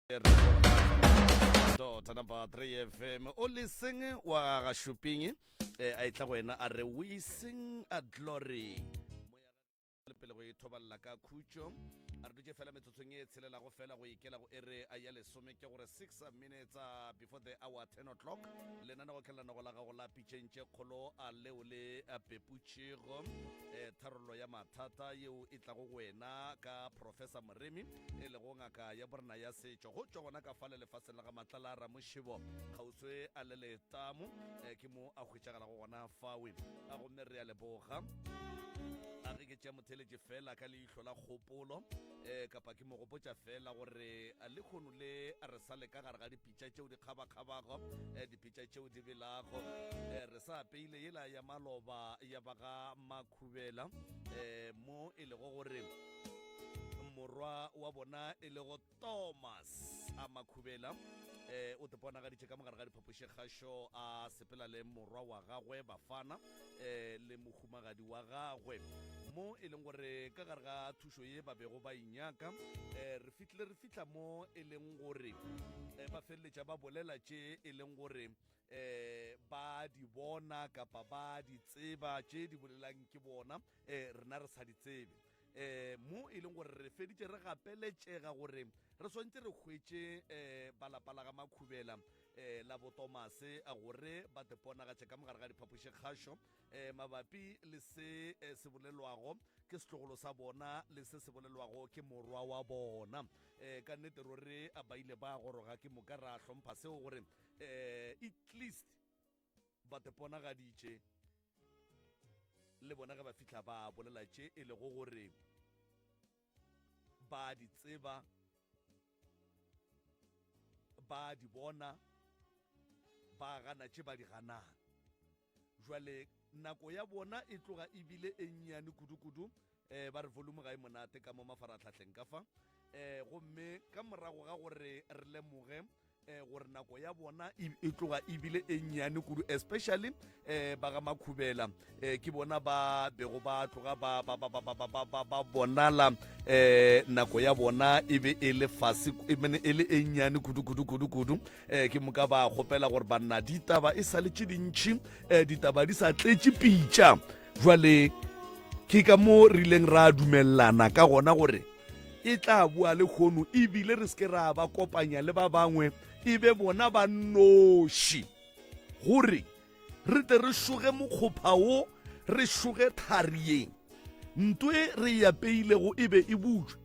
Dot number 3 FM o leseng wa ga Shuping eh, a etla go wena a re we sing a glory le pele go ithobalela ka khutšo a re dutše fela metsotsong e tshelelago fela go ikela go ere a ya lesome ke gore 6 minutes uh, before the hour 10 o'clock lenanego ke lenanego la gago la pitšeng tše kgolo a leo le peputšego eh, tharollo ya mathata yeo e tlago go wena ka professor moremi e lego ngaka ya borena ya setšo go tšwa gona ka fale lefaseng la ga matlala ramošebo kgauswi a le letamo eh, ke mo a hwetšagalago gona fawe a gomme re a leboga a ge ke tšea motheletše fela ka leihlo la kgopolo um kapa ke mo gopotša fela gore a lekgono le a re sa le ka gare ga dipitša tšeo di kgabakgabago um dipitša tšeo di belago um re sa apeile yela ya maloba ya ba ga makhubela um mo e lego gore morwa wa bona e lego thomas a makhubela eh o teponagaditše ka mogare ga diphapošikgašo a sepela le morwa wa gagwe bafana eh le mohumagadi wa gagwe mo e leng gore ka gare ga thušo ye ba bego ba inyaka eh re fitlile re fihla mo e leng gore eh, ba feleletša ba bolela tše e leng gore eh ba di bona kapa ba di tseba tše di bolelang ke bona eh rena re sa di tsebe eh mo e leng gore re feditše re gapeletšega gore re swantse re hwetše eh ba lapa la ga makhubela eh la botomase gore ba teponagatše ka mogare ga diphapošikgašo eh mabapi le se eh, se bolelwago ke setlogolo sa bona le se se bolelwago ke morwa wa bona eh ka nnete ruri ba ile ba goroga ke moka ra hlompha seo gore eh at least ba teponagaditše le bona ge ba fihla ba bolela tše e lego gore ba di tseba ba di bona ba gana tše ba di ganang jwale nako ya bona e tloga ebile e nnyane kudu-kudu um ba re volume ga e monate ka mo mafaratlhatlheng ka fa um gomme ka morago ga gore re lemoge eh gore nako ya bona e, e tloga ebile e nnyane kudu especially eh ba ga makhubela eh ke bona ba bego ba tloga ba ba ba ba ba ba ba ba bonala eh nako ya bona e be e le fase e mene e le e nnyane kudu kudu kudu kudu eh ke moka ba kgopela gore banna ditaba e sa le tše dintšhi eh ditaba di sa tletše pitša jwale ke ka mo re ileng ra dumelelana ka gona gore e tla boa le kgono ebile re seke ra ba kopanya le ba bangwe e be bona ba noši gore re tle re šoge mokgopha wo re šoge tharieng ntwe re e apeilego e be e butšwe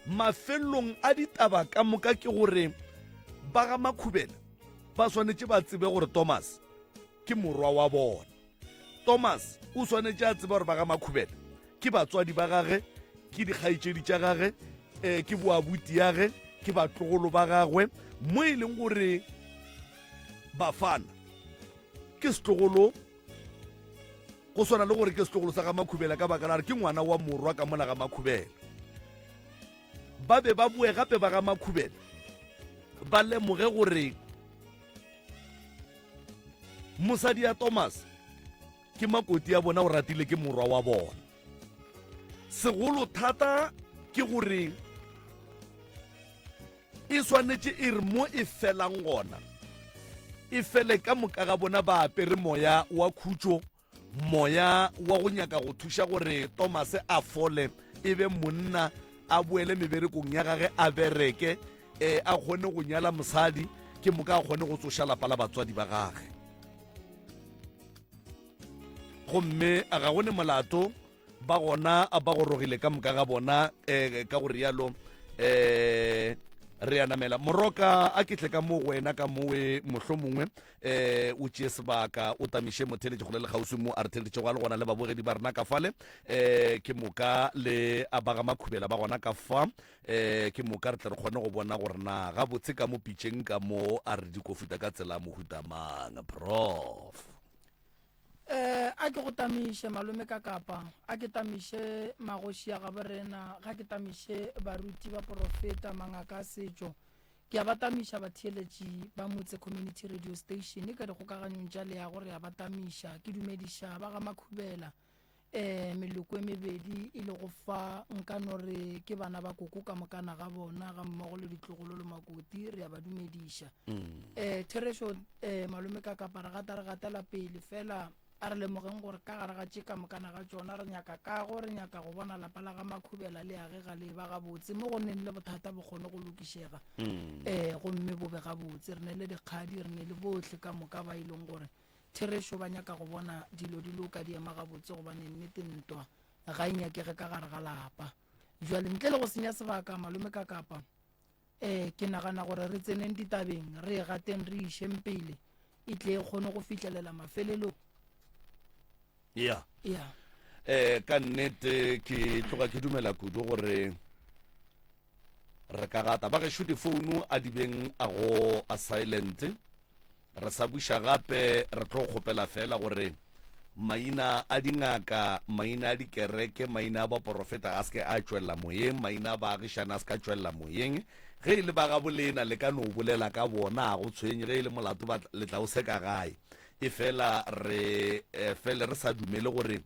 mafelelong a ditaba ka moka ke gore ba ga makhubela ba swanetše ba tsebe gore thomas ke morwa wa bona Thomas o swanetše a tseba gore ba ga Makhubele ke batswadi ba gage, ke dikgaetšedi tša gage, um ke boabuti yage, ke batlogolo ba gagwe, mo e leng gore Bafana ke setlogolo go swana le gore ke setlogolo sa ga Makhubela ka baka la gore ke ngwana wa morwa ka mola ga Makhubela. Ba be ba boe gape ba ga Makhubela ba lemoge gore mosadi ya thomas ke makoti ya bona o ratile ke morwa wa bona segolo thata ke gore e swanetše e re mo e felang gona e fele ka moka ga bona ba apere moya wa khutšo Moya wa go nyaka go thuša gore Tomase a fole e be monna, a boele meberekong ya gage a bereke, e, a kgone go nyala mosadi, ke moka a kgone go tsoša lapa la batswadi ba gage. Gomme ga go ne molato ba gona ba gorogile ka moka ga bona um ka go rialo um re a namela moroka a ke tle ka mo go wena ka mowe mohlomongwe um o tšee sebaka o tamiše motheletši gole le kgauswi mo a re theleditšego a le gona le babogedi ba rena ka fale um ke moka le a ba ga makhubela ba gona ka fa um ke moka re tle re kgone go bona gore na gabotse ka mo pitšeng ka mo a re dikofuta ka tsela mohuta mang prof Eh, a ke go tamiše malome ka kapa, a ke tamiše magoši a gabo rena, ga ke tamiše baruti ba porofeta, mangaka a setšo. Ke a ba tamiša batheeletši ba Motse Community Radio Station ka dikgokaganyong tša leago re a ba tamiša. Ke dumediša ba ga Makhubela. Um meloko e mebedi e lego fa, nka no re ke bana ba koko ka mokana ga bona, gammogo le ditlogolo le makoti, re a ba dumediša. Um therešo, um malome ka kapa re gata re gatela pele, fela a re lemogeng gore ka gare ga tše ka mokana ga tšona re nyaka kago, re nyaka go bona lapa la ga Makhubela le agega le eba gabotse, mo go neng le bothata bo kgone go lokišega, um gomme bo be gabotse. Re ne le dikgadi, re ne le bohle ka moka ba e leng gore Therešo, ba nyaka go bona dilo di loka di ema gabotse, gobane nnete ntwa ga e nyakege ka gare ga lapa. Bjale, ntle le go senya sebaka, Malome Kakapa, eh, ke nagana gore re tseneng ditabeng, re e gateng re e išeng pele, e tle e kgone go fihlelela mafelelong. Ya. Ya. Eh, ka nnete ke tloga ke dumela kudu gore re ka gata. Ba gešo difounu a di beng a go a silent. Re sa buša gape re tlo kgopela fela gore maina a dingaka, maina a dikereke, maina a baporofeta a se ke a tšwelela moyeng, maina a baagišane a se ka tšwelela moyeng. Ge e le ba gabolena le ka no bolela ka bona, ga go tshwenye. Ge e le molato ba le tla o seka gae. Efela re fele re sa dumele gore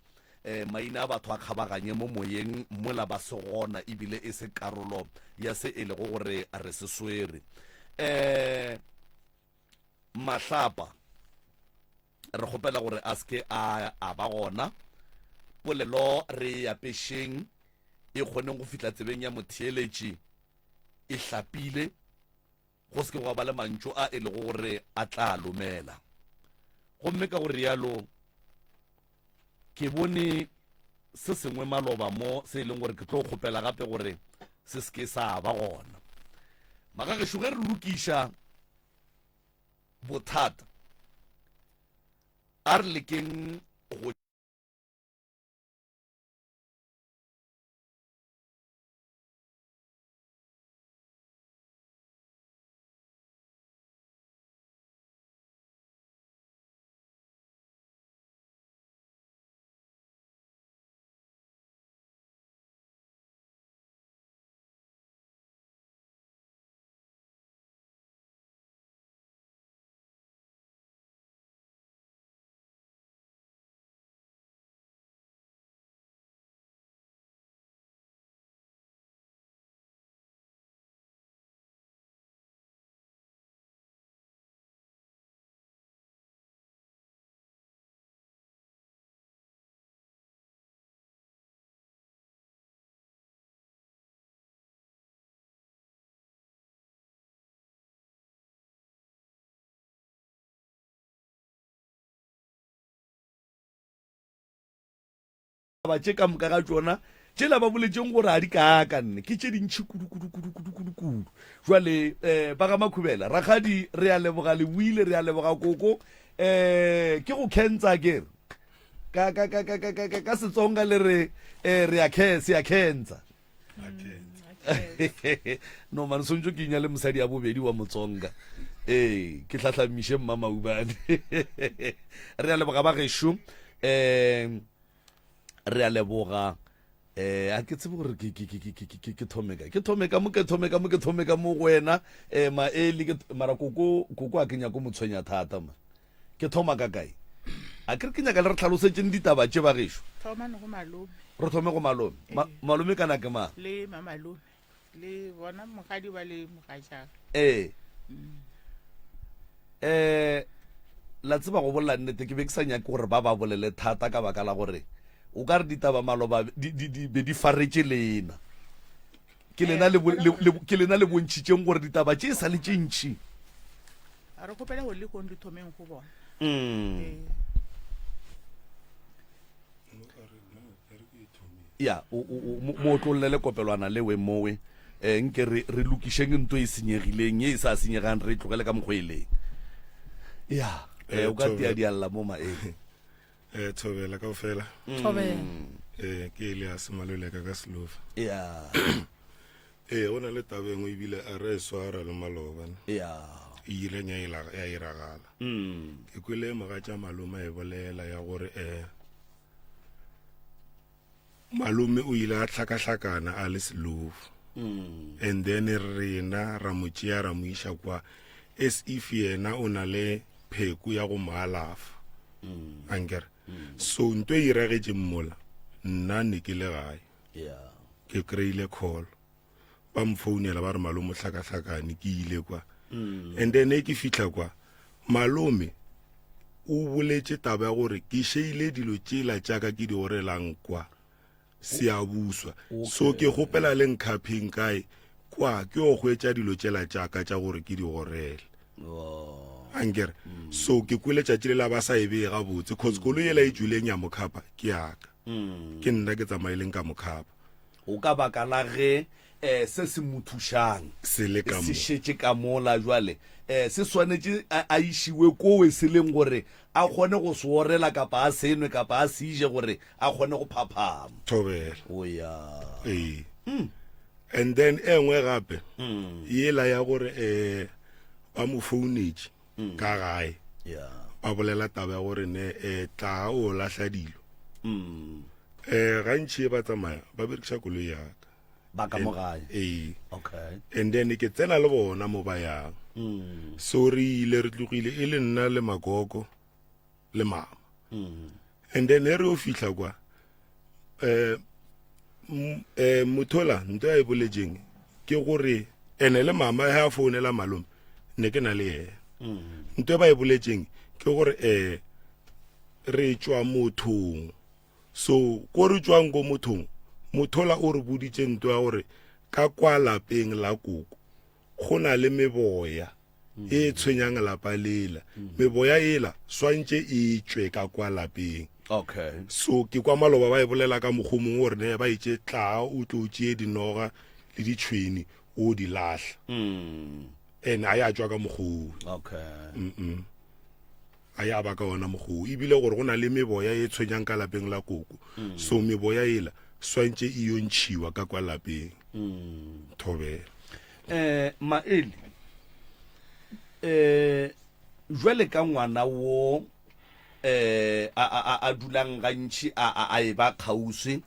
maina a batho a kgabaganye mo moyeng mola ba se gona ebile e se karolo ya se e lego gore re se swere. Mahlapa re kgopela gore a se ke a a ba gona. Polelo re e apešeng e kgoneng go fihla tsebeng ya motheeletši e hlapile, go se ke gwa ba le mantšu a e lego gore a tla lomela. Gomme ka go rialo ke bone se sengwe maloba mo se e leng gore ke tlo kgopela gape gore se se ke sa ba gona. Magagešo, ge re lokiša bothata a re lekeng go Taba tše ka moka ga tšona tšela ba boletšeng gore a di kaaka nne ke tše dintšhi kudu kudu kudu kudu kudu kudu. Jwale eh, ba ga Makhubela, rakgadi re a leboga le buile, re a leboga koko. Eh, ke go kentsa ke re ka ka ka ka ka ka ka Setsonga le re eh, re a ke se a kentsa. No man sontso ke inya le mosadi ya bobedi wa Motsonga. Ee, ke hlahlamiše mma Maubane. Re a leboga ba gešo. Eh re a leboga eh a ke tsebe gore ke ke ke ke ke ke thome ka ke thome ka mo ke thome ka mo ke thome ka mo go wena eh maeli ke mara koko koko a ke nyako mo tshwenya thata ma ke thoma ka kae a ke re ke nyaka le re tlhalosetšeng ditaba tše ba gešo thoma ne go malome re thome go malome malome kana ke mang le mamalome le bona mogadi ba le mogatšaka ee um la tseba go bolela nnete ke be ke sa nyake gore ba ba bolele thata ka baka la gore o ka re ditaba maloba di, di, di be di faretše lena ke lena le, le, le, ke lena le bontšhitšeng gore ditaba tše e sa le tše ntšhi re kgopela gore le kong di thomeng go bona mm. ee Ya, o, o, o, mo, mo otlollele kopelwana le we mowe. E, nke re, re lokišeng nto e senyegileng, ye e sa senyegang re e tlogele ka mokgwa e leng. Ya, e, o ka tia dialla mo maele. Eh, thobela kaofela. Thobela. Eh, ke Elias Maloleka ka Slofa. Ya. Eh, go na le taba e nngwe ebile a re e swara le maloba. ne. Ya. E ileng ya ila- ya iragala. Ke kwele mogatša malome a e bolela ya gore eh malome o ile a hlakahlakana a le selofu mm. and then rena ra mo tšea ra mo iša kwa as if yena o na le pheko ya go mo alafa mm. ankere mm. so nto e iragetšeng mola. Nna ne ke le gae. Yeah. Ke kry-ile call. Ba mfounela ba re malome o hlakahlakane, ke ile kwa. And then e ke fihla kwa, malome o boletše taba ya gore ke šeile dilo tšela tša ka ke di orelang kwa Siyabuswa. So ke kgopela le nkhapheng kae kwa ke yo hwetša dilo tšela tša ka tša gore ke di orele. Ankere. So ke kwele tšatši lela ba sa e beye gabotse cause koloi yela e tšwileng ya mokhapa ke ya ka. Ke nna ke tsamaileng ka mokhapa. O ka baka la ge eh, se se mo thušang Se le ka se mo. šetše ka mola jwale eh, se swanetše a, a išiwe kowe se leng gore a kgone go se orela kapa a se nwe kapa a se je gore a kgone go phaphama. Thobela. O ya. Ee. And then e nngwe gape yela ya gore eh ba mo founetše ka gae Yeah. ba bolela taba ya gore ne eh tla o lahla dilo. Eh gantši e ba tsamaya ba berekiša koloi ya ka. Ba ka mo gae. Ee. Okay. And then ke tsena le bona mo ba yang. So re ile re tlogile e le nna le magogo le mama. And then he re o fihla kwa eh eh mothola nto ya e boletseng ke gore ene le mama he a founela malome ne ke na le yena. Nto e ba e boletseng ke gore eh re tšwa mothong. So ko re tšwang ko mothong, mothola o re boditše nto ya gore ka kwa lapeng la koko go na le meboya e tshwenyang lapa lela. Meboya ela swantše e tšwe ka kwa lapeng. Okay. So ke kwa maloba ba e bolela ka mokgwa o mongwe gore ne ba itše tlaa o tlo tšee dinoga le ditšhwene o di lahla. And a ya tšwa ka mokgwa oo. Okay. A ya ba ka ona mokgwa ebile gore go na le meboya e tshwenyang ka lapeng la koko. So meboya ela swantše e yo ntšhiwa ka kwa lapeng. Thobela. Eh Maeli eh jwale ka ngwana wo eh a a a dulang gantši a a a e ba kgauswi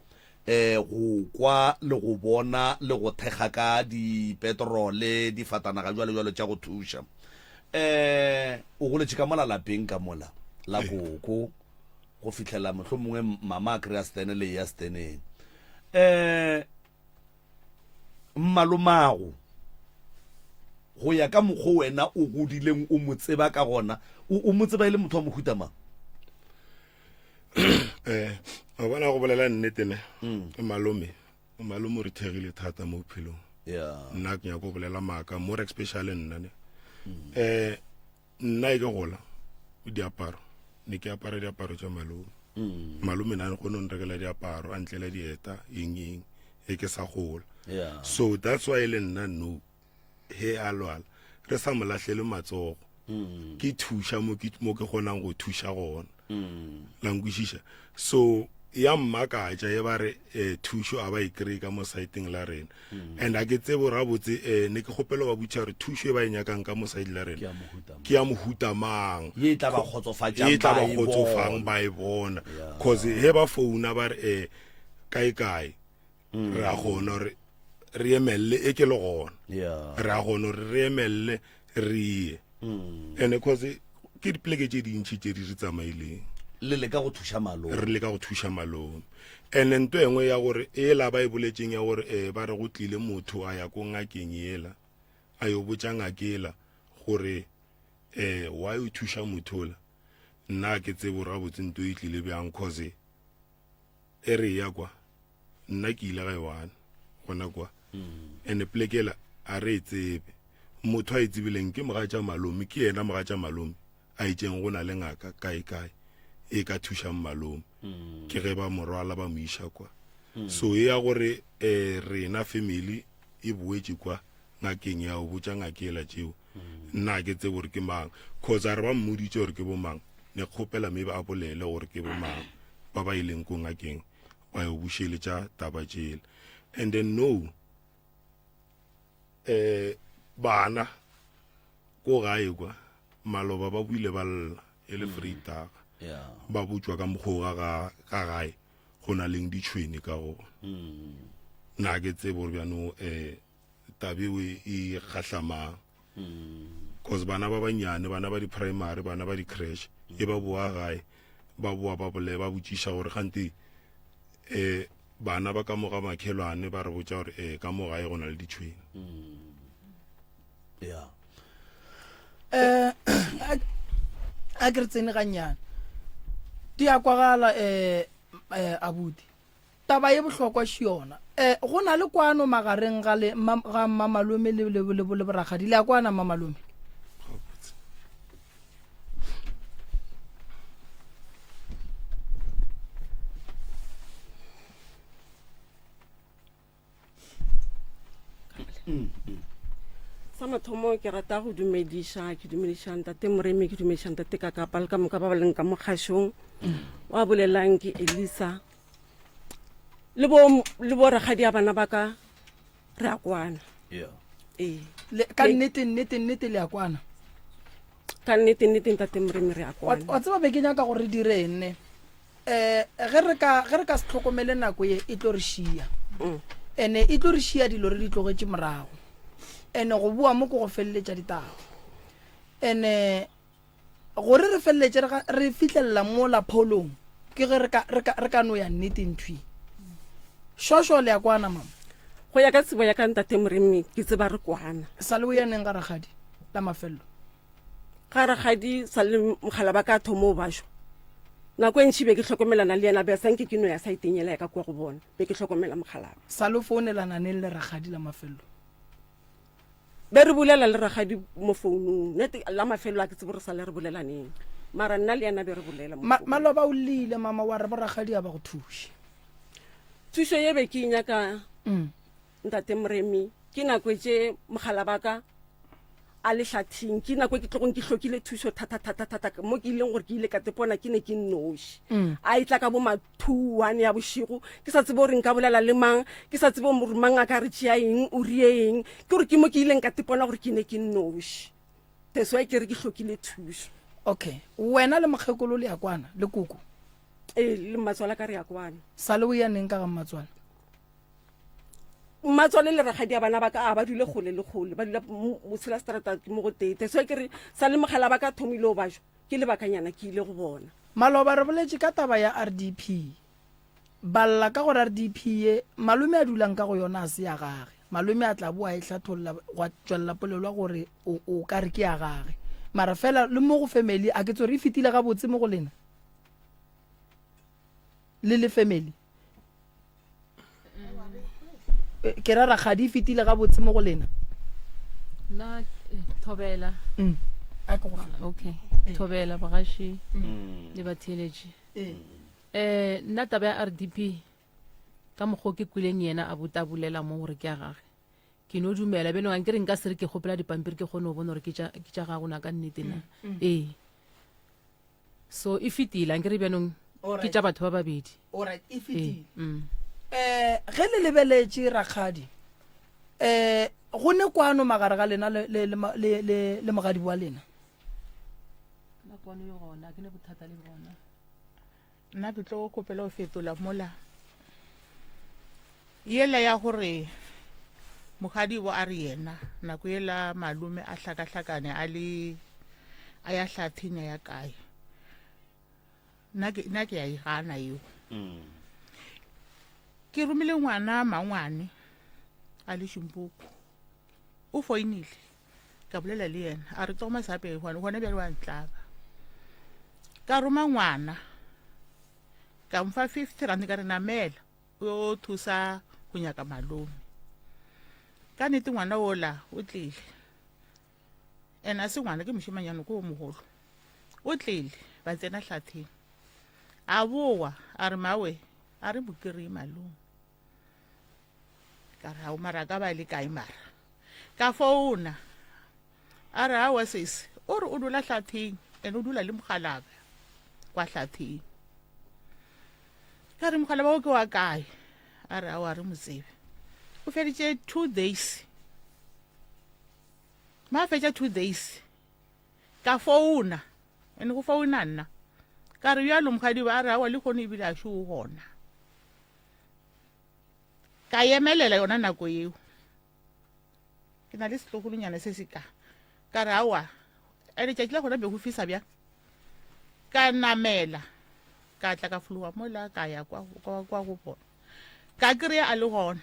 eh go kwa le go bona le go thekga ka dipetrole difatanaga jwalo jwalo tša go thuša eh o goletše ka mola lapeng ka mola la koko go fihlela mohlomongwe mama a kry-a stene le ya steneng eh mmalomago go ya ka mokgwa wena o godileng o mo tseba ka gona o mo tseba e le motho wa mohuta mang? Eh, wa bona go bolela nnete ne malome malome o re thegile thata mo bophelong. Yeah. Nna ke nyako go bolela maaka more especially nna ne. Eh nna e ke gola diaparo ne ke apara diaparo tša malome. Malome na kgone go nrekela diaparo a ntlela dieta eng eng e ke sa gola. Yeah. So that's why le nna no he a lwala re sa mo lahlele matsogo. Ke thuša mo ke mo ke kgonang go thuša gona. La nkwešiša. So ya mmakatša e ba re eh, thušo a ba e kry ka mo saeteng la rena. And a ke tsebe gore gabotse eh, ne ke kgopela ba botša gore thušo e ba e nyakang ka mo side la rena Ke ya mohuta mang. ke ya mohuta mang. Ye e tla ba kgotsofatšang Ye e tla ba ba e kgotsofang bona. ba e bona. Cause he ba founa ba re eh, kae kae re a kgona gore re emelle e ke le gona. Yeah. Re a kgona gore re emelle re ye. And cause ke dipoleke tše dintši tše di re tsamaileng. Le leka go thuša malome. Re leka go thuša malome. And nto e nngwe ya gore ela ba e boletseng ya gore eh, ba re go tlile motho a ya ko ngakeng ela a yo botša ngakela gore eh why o thuša motho ola. Nna ke tsebe gore gabotse nto e tlile bjang cause e re ya kwa nna ke ile ga e one gona kwa. And polekela a re e tsebe. Motho a e tsebileng ke mogatša malome, ke yena mogatša malome a itšeng go na le ngaka kae kae e ka thušang malome. Ke ge ba mo rwala ba mo iša kwa. So e ya gore eh, rena family e boetše kwa ngakeng ya o botša ngakela tšeo. Nna ke tsebe gore ke mang cause a re ba mmoditše gore ke bo mang. Ne kgopela maybe a bolele gore ke bo mang ba ba ileng ko ngakeng ba yo bušeletša taba tšela. And then no eh bana ko gae kwa maloba ba buile ba lla e le Vrydag. Yeah. Ba botšwa ka mokgwa ga ga gae go na leng ditšhwene ka gona. Nna ke tsebe gore bjano eh tabe e e kgahlamang. Cause bana ba banyane, bana ba di primary, bana ba di creche e ba boa gae ba boa ba bole ba botšiša gore gante um bana ba ka mo ga makhelwane ba re botša gore um ka mo gae go na le ditšhwene. Yeah. Eh, a ke re tsene gannyane di a kwagala um abuti taba ye bohlokwa še yona um go na le kwano magareng ga le ga mmamalome le le le le borakgadi le a kwana mmamalome Sa mathomo ke rata go dumediša ke dumediša ntate Moremi ke dumediša ntate Kakapa le ka moka ba ba leng ka mo kgašong wa bolelang ke Elisa le bo le bo rakgadi ya bana ba ka re a kwana Yeah. ee Le- ka nnete nnete nnete le a kwana ka nnete nnete ntate Moremi re a wa kwana wa tseba be ke nyaka gore re dire eng ne um ge re ka ge re ka se tlhokomele nako ye e tlo re šia mm. ene e tlo re šia dilo re di tlogetše morago ene go boa mo ko go feleletša ditaba ene gore re feleletše re fihlelela mo lapholong ke ge re ka no ya nnete nthwi šošo le ya kwana mama go ya ka tsebo ya ka ntate moremi ke tseba re kwana sa le o yaneng ga rakgadi la mafelelo Ga rakgadi sa le mogala ba ka thomo o bašwa. Nako e ntši be ke hlokomelana le yena, be sa nke ke no ya saeteng yela ya ka kua go bona, be ke hlokomela mogala. Sa lo founelana neng le rakgadi la mafello? Be re bolela le rakgadi mo founung, nete la mafello a ke tsebe gore sa le re bolela neng. Mara nna le yena be re bolela mo founung. Maloba o llile mama wa re bo rakgadi a ba go thuše. Thušo ye be ke e nyaka ntate Moremi ke nako tše mogala ba ka a le hlathing ke nako e ke tlogong ke hlokile thušo thata-thata-thata mo ke ileng gore ke ile ka tepona ke ne ke nnoši mm. a e tla ka bo ma-two one ya bošego ke sa tsebe gore nka bolela le mang ke sa tsebe gore mang a ka re tšea eng o rie eng ke gore ke mo ke ileng ka tepona gore ke ne ke nnoši that's why ke re ke hlokile thušo okay wena le mokgekolo le ya kwana le koko ee le mmatswala ka re ya kwana sa le o ya neng ka ga mmatswala Mmatswale le rakgadi ya bana ba ka a ba dule kgole le kgole, ba dula motshela seterata ke mo go tee. So ke re sa le mogala ba ka thomile o bajwa ke lebakanyana ke ile go bona. Maloba re boletše ka taba ya RDP. Ba lla ka gore RDP ye malome a dulang ka go yona a se ya gage. Malome a tla boa a e hlatholla gwa tšwelela polelwa gore o, o ka re ke ya gage. Mara fela le mo go family a ke tsore e fetile gabotse mo go lena le le family. Eh, ke ra rakgadi e fetile gabotse mo go lena nna eh, thobela mm. okay eh. thobela bagaši mm. le batheeletši um nna taba ya r d p ka mokgwa ke kwileng yena a buta bolela mo gore ke ya gage ke no dumela beno ga nkere nka se re ke kgopela dipampiri ke kgone go bona gore ke tša gago na ka nnete na mm, ee so e fetile a nkere bjanong ke tša batho ba babedi Alright, e fetile ee, mm. eh ge le lebeletše rakgadi eh go ne kwano magare ga lena le le le le le mogadi wa lena nna kwano e gona ke ne bothata le bona nna ke tlo kgopela go fetola mola yela ya gore mogadibo a re yena nako yela malome a hlakahlakane a le a ya hlatheng ya kae nna ke ya e gana eo mm. ke romile ngwana mangwane a le šimpuku o foinile ka bolela le yena a re tsoma sape gone gone bjale wa ntlaba ka roma ngwana ka mfa 50 rand ka re namela o yo thusa go nyaka malome ka nnete ngwana ola o tlile and a se ngwana ke mošemanyana ko o mogolo o tlile ba tsena hlatheng a boa a re mawe a re mokry malome ka re ao mara ka ba le kae mara ka founa a re awa sese o re o dula hlatheng and o dula le mogalaba kwa hlatheng ka re mogalaba o ke wa kae a re awa re mo tsebe o feditše two days ma fetša two days ka founa ene go founa nna ka re bjalo mogadiba a re awa le kgone ebile a šo o gona ka emelela yona nako yeo ke na le setlogolonyana se se ka ka re awa a letšatši la gona be go fisa bjang ka namela. Ka tla ka fologa mola ka ya kwa, kwa, kwa go bona. Ka kry-a a le gona.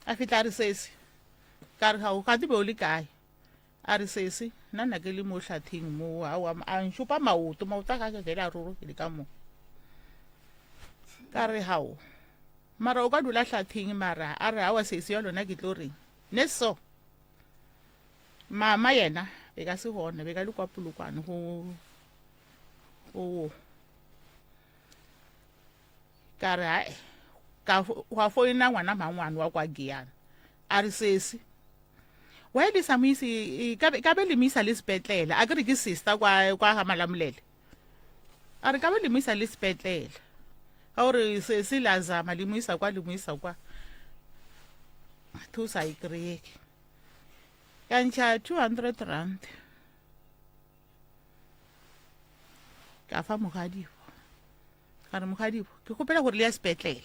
A fihla a re sesi. Ka re gao, gate be o le kae? A re sesi, nna nna ke le mo hlatheng mo, aowa, a nšupa maoto, maoto a gage fela a rurugile ka mo. Ka re gao, mara o ka dula hlatheng mara, a re aowa sesi ya lona ke tlo reng? Ne so. Mama yena be ka se gona, be ka le kwa Polokwane go, go, ka re ae, ka gwa foina ngwana mangwane wa kwa Giyani. A re sesi, why le sa mo ise, e, ka be, ka be le mo isa le sepetlele, a ke re ke sister kwa, kwa ga Malamulele. A re ka be le mo isa le sepetlele, ka gore sesi la zama le mo isa kwa, le mo isa kwa, thuso a e kry-eke. Ka ntšha 200 rand ka fa mogadibo, ka re mogadibo ke kgopela gore le ya sepetlele.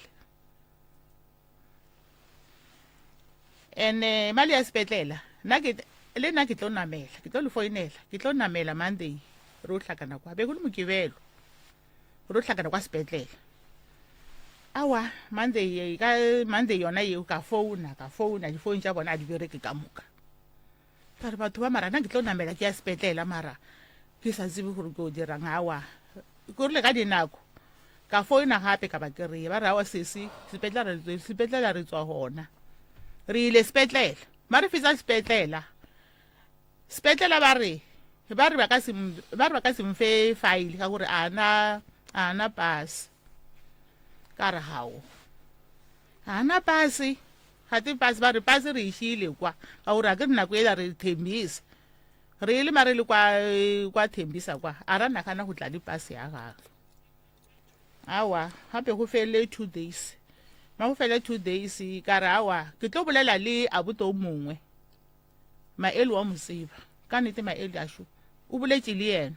Ene mali ya sepetlela nna ke le nna ke tlo namela, ke tlo le foinela, ke tlo namela Monday re o hlakana kwa, be go le Mokibelo re o hlakana kwa sepetlela. Awa Monday, ka Monday yona yeo ka founa, ka founa difoune tša bona a di bereke ka moka. Ka re batho ba mara nna ke tlo namela ke ya sepetlela mara ke sa tsebe gore ke o dirang. Awa ke rile ka dinako ka founa gape ka ba kry-a, ba re awa sesi sepetlela re, sepetlela re tswa gona, re ile sepetlela. Ma re fetsa sepetlela, sepetlela ba re, ba re ba ka se, ba re ba ka se mfe file ka gore a na, a na pase. Ka re gao, a na pase, gate pase, ba re pase re e šiile kwa, ka gore a ke re nako ela re thembisa, re le mare le kwa, kwa thembisa kwa, a ra nagana go tla le pase ya gagwe. Awa gape go fele 2 days, ma go fele 2 days ka re awa ke tlo bolela le abuto o mongwe, Maeli wa mo tseba ka nnete, Maeli asho o boletše le yena,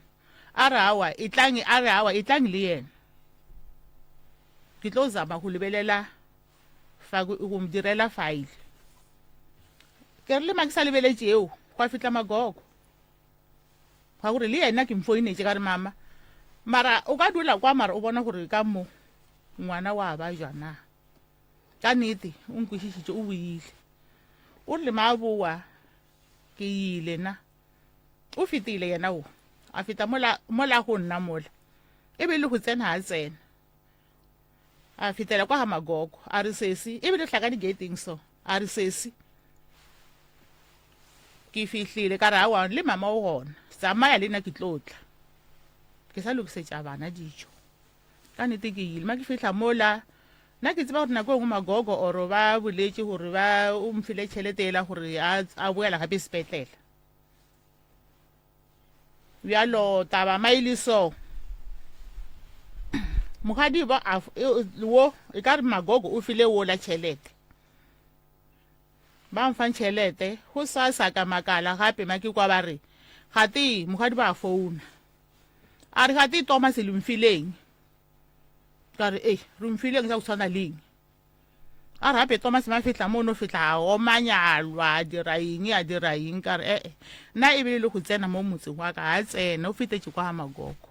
a re awa e tlang, a re awa e tlang le yena, ke tlo zama go lebelela fa go mo direla file. Ke re le ma ke sa lebeletše eo, gwa fihla Magogo, ga gore le yena ke mfoinetše ka re mama mara o ka dula kwa mara o bona gore ka mo ngwana wa ba jwa na. Ka nnete o nkwešišitše, o boile o rile ma boa ke ile na, o fetile yena o a feta mola, mola go nna mola e be le go tsena a tsena a fetela kwa ga Magogo, a re sesi e be le hlakane gating so, a re sesi ke fihlile, ka re awa le mama o gona, tsamaya le nna ke tlo tla ke sa lokisetša bana dijo. Ka nnete ke ile ma ke fihla mola, nna ke tseba gore nako e nngwe Magogo oro ba boletše gore ba o mfile tšhelete ela gore a, a boela gape sepetlele. Bjalo taba ma ile so, mogadibo a wo e ka re Magogo o file wola tšhelete, ba mfang tšhelete go sa sa ka makala gape ma ke kwa ba re gate mogadi ba founa a re gate Thomas le mfileng, ka re ei re mfileng sa go tshwana leng, a re gape Thomas ma fihla mo no fihla a omanya a lwa a dira eng a dira eng, ka re ee nna e bile le go tsena mo motseng wa ka a tsena o fetetše kwa ga Magogo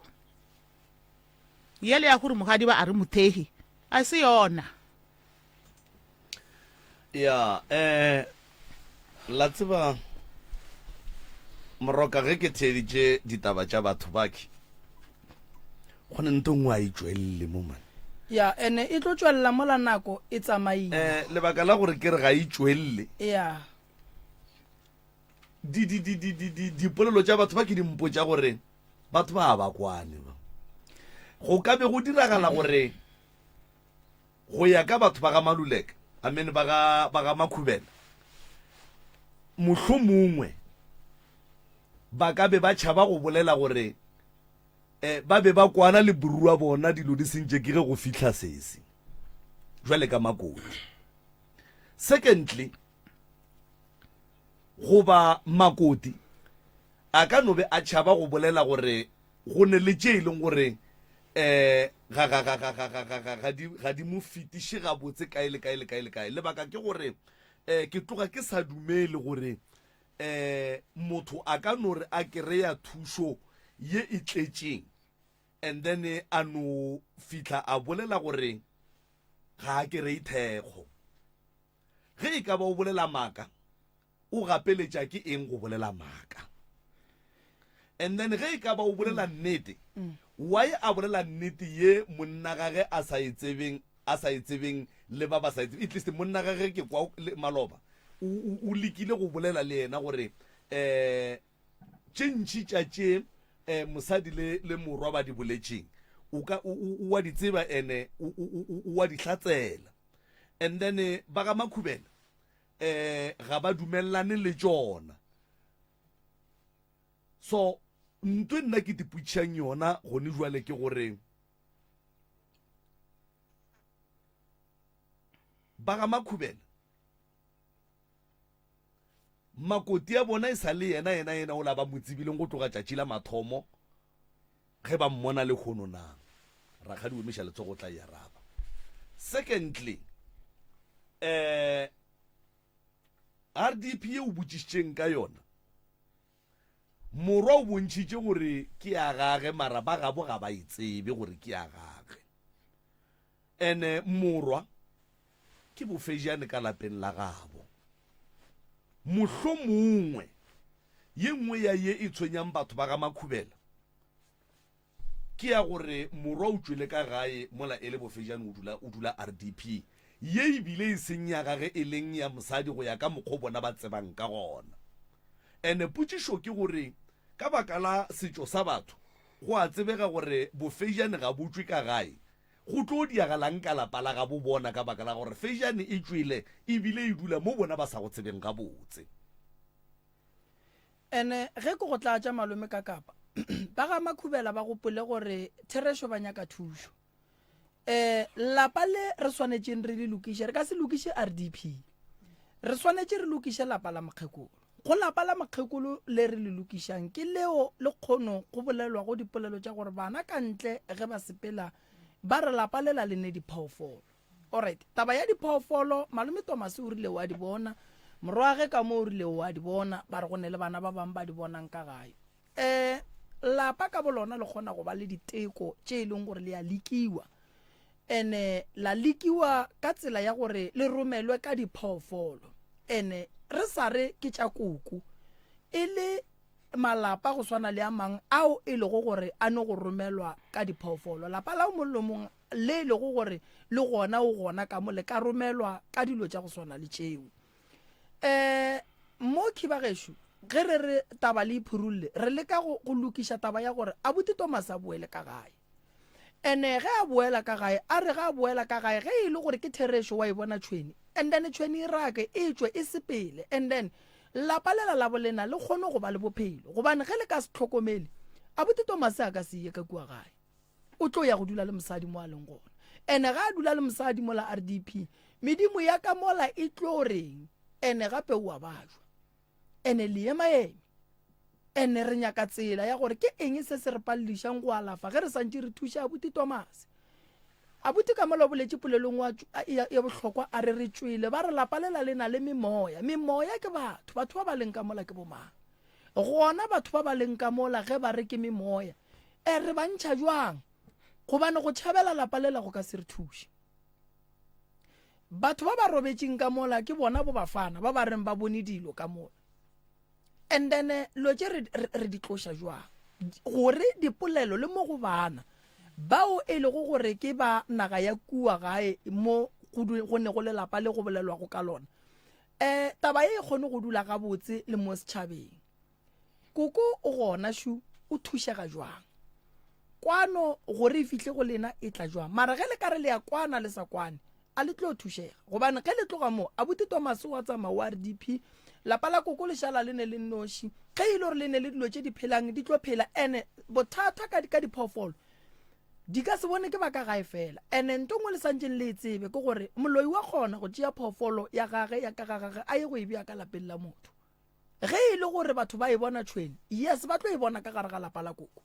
yele ya gore mogadi ba a re mothegi a se yona. Ya eh la tseba moroka ge ke theeditše ditaba tša batho bake go ne nto nngwe a e tšwelele mo man. Ya ene e tlo tšwelela mola nako e tsamaile. Eh lebaka la gore ke re ga e tšwelele. Ya. Di di di di di di dipolelo tša batho ba ke di mpotša gore batho ba ba kwane ba. Go ka be go diragala gore Go ya ka batho ba ga Maluleka, I mean ba ga, ba ga Makhubela, mohlomongwe ba ka be ba tšhaba go bolela gore eh, ba be ba kwana le buru wa bona dilo di sentše ke ge go fihla sesi jwale ka makoti. Secondly, goba makoti a ka no be a tšhaba go bolela gore Go ne le tše e leng gore um ga, ga, ga, ga, ga, ga, ga, ga, ga di, ga di mo fetiše gabotse kae le kae le kae le kae. Lebaka ke gore um ke tloga ke sa dumele gore um motho a ka no re a kereya thušo ye e tletšeng. And then a no fihla a bolela gore ga a kerei thekgo. Ge e ka ba o bolela maaka, o gapeletša ke eng go bolela maaka? And then ge e ka ba o bolela nnete, why a bolela nnete ye monna gage a sa e tsebeng, a sa e tsebeng le ba ba sa e tsebeng? At least monna gage ke kwa le maloba o, o, o lekile go bolela le yena gore um Tše ntši tša tše mosadi le, le morwa ba di boletšeng, o ka, o, o, o a di tseba ene o, o, o, o a di hlatsela. And then ba ga Makhubela eh ga ba dumelelane le tšona. So ntwe nna ke tipotšišang yona gone jwale ke gore ba ga Makhubela Makoti a bona e sa le yena, yena, yena ola ba mo tsebileng go tloga tšatši la mathomo ge ba mmona lehono na? Rakgadi o emiša letsogo o tla e araba. Secondly, eh, RDP ye o botšišitšeng ka yona, morwa o bontšhitše gore ke ya gage mara ba gabo ga ba e tsebe gore ke ya gage. Ene morwa ke bofejane ka lapeng la gabo. Mohlomongwe ye nngwe ya ye e tshwenyang batho ba ga Makhubela ke ya gore morwa o tšwele ka gae mola e le bofejane o dula o dula RDP ye e bile e seng ya gage e leng ya mosadi go ya ka mokgo bona ba tsebang ka gona. Ene potšišo ke gore ka baka la setšo sa batho go a tsebega gore bofejane ga bo tšwe ka gae Go tlo diagalang ka lapa la gabo bona ka baka la gore fejane e tšwele e bile e dula mo bona ba sa go tsebeng gabotse. Ene ge ke go tlatša malome ka kapa, ba ga Makhubela ba gopole gore therešo ba nyaka thušo. Um lapa le re swanetšeng re le lokiše, re ka se lokiše RDP. Re swanetše re lokiše lapa la mokgekolo. Go lapa la mokgekolo le re le lokišang ke leo le kgono go bolelwago dipolelo tša gore bana ka ntle ge ba sepela ba re lapa lela le ne diphoofolo. Alright, taba ya diphoofolo malome Thomas o rile o a di bona, morwage ka mo o rile o a di bona, ba re go ne le bana ba bang ba di bonang ka gae. Um lapa ka bolona le kgona go ba le diteko tše e leng gore le a lekiwa ene la lekiwa ka tsela ya gore le romelwe ka diphoofolo ene re sa re ke tša koko e le malapa go swana le a mang ao e lego gore a no go romelwa ka diphoofolo lapa la o mong le mong le e lego gore le gona o gona ka mo le ka romelwa ka dilo tša go swana le tšeo um mo khiba gešo ge re re taba le iphurulle re leka go, go lokiša taba ya gore abuti Thomas a boele ka gae ene ge a boela ka gae a re ge a boela ka gae ge e le gore ke therešo wa e bona tšhweni and then tšhweni e rake e tšwe e sepele and then lapa lela la bolena le kgone go ba le bophelo gobane ge le ka se tlhokomele abuti Thomas a ka se ye ka kua gae o tlo ya go dula le mosadi mo a leng gona ene ga a dula le mosadi mola RDP medimo ya ka mola e tlo reng ene gape o a bajwa ene le emaeme ene re nyaka tsela ya gore ke eng se se re paledišang go alafa ge re santše re thuša abuti Thomas abuti ka mola o boletše polelong ya bohlokwa a re re tšwele ba re lapa lela le na le memoya memoya ke batho batho ba ba leng ka mola ke bomang gona batho ba ba leng ka mola ge ba re ke memoya E re ba ntšha jwang? Gobane go tšhabela lapa lela go ka se re thuše. Batho ba ba robetšeng ka mola ke bona bo bafana ba ba reng ba bone dilo ka mola. And then eh, lo tše re, re, re di tloša jwang? Gore dipolelo le mo go bana bao e lego gore ke ba naga ya kua gae mo go ne go le lapa le go bolelwago ka lona. Um taba ye e kgone go dula gabotse le mo setšhabeng. Koko o gona šu o thušega jwang? Kwano gore e fihle go lena e tla jwang? Mara ge le ka re le ya kwana le sa kwane, a le tlo thušega. Gobane ge le tloga mo, abuti Thomas wa tsamaya wa RDP, lapa la koko le šala le ne le nnoši. Ge e le gore le ne le dilo tše di phelang, di tlo phela. Ene bothata ka, ka diphoofolo di ka se bone ke ba ka gae fela. Ene nto nngwe le santšeng le e tsebe ke gore moloi wa kgona go tšea phoofolo ya gage ya ka ga gage a ye go e bea ka lapeng la motho. Ge e le gore batho ba e bona tšhwene, yes, ba tlo e bona ka gare ga lapa la koko.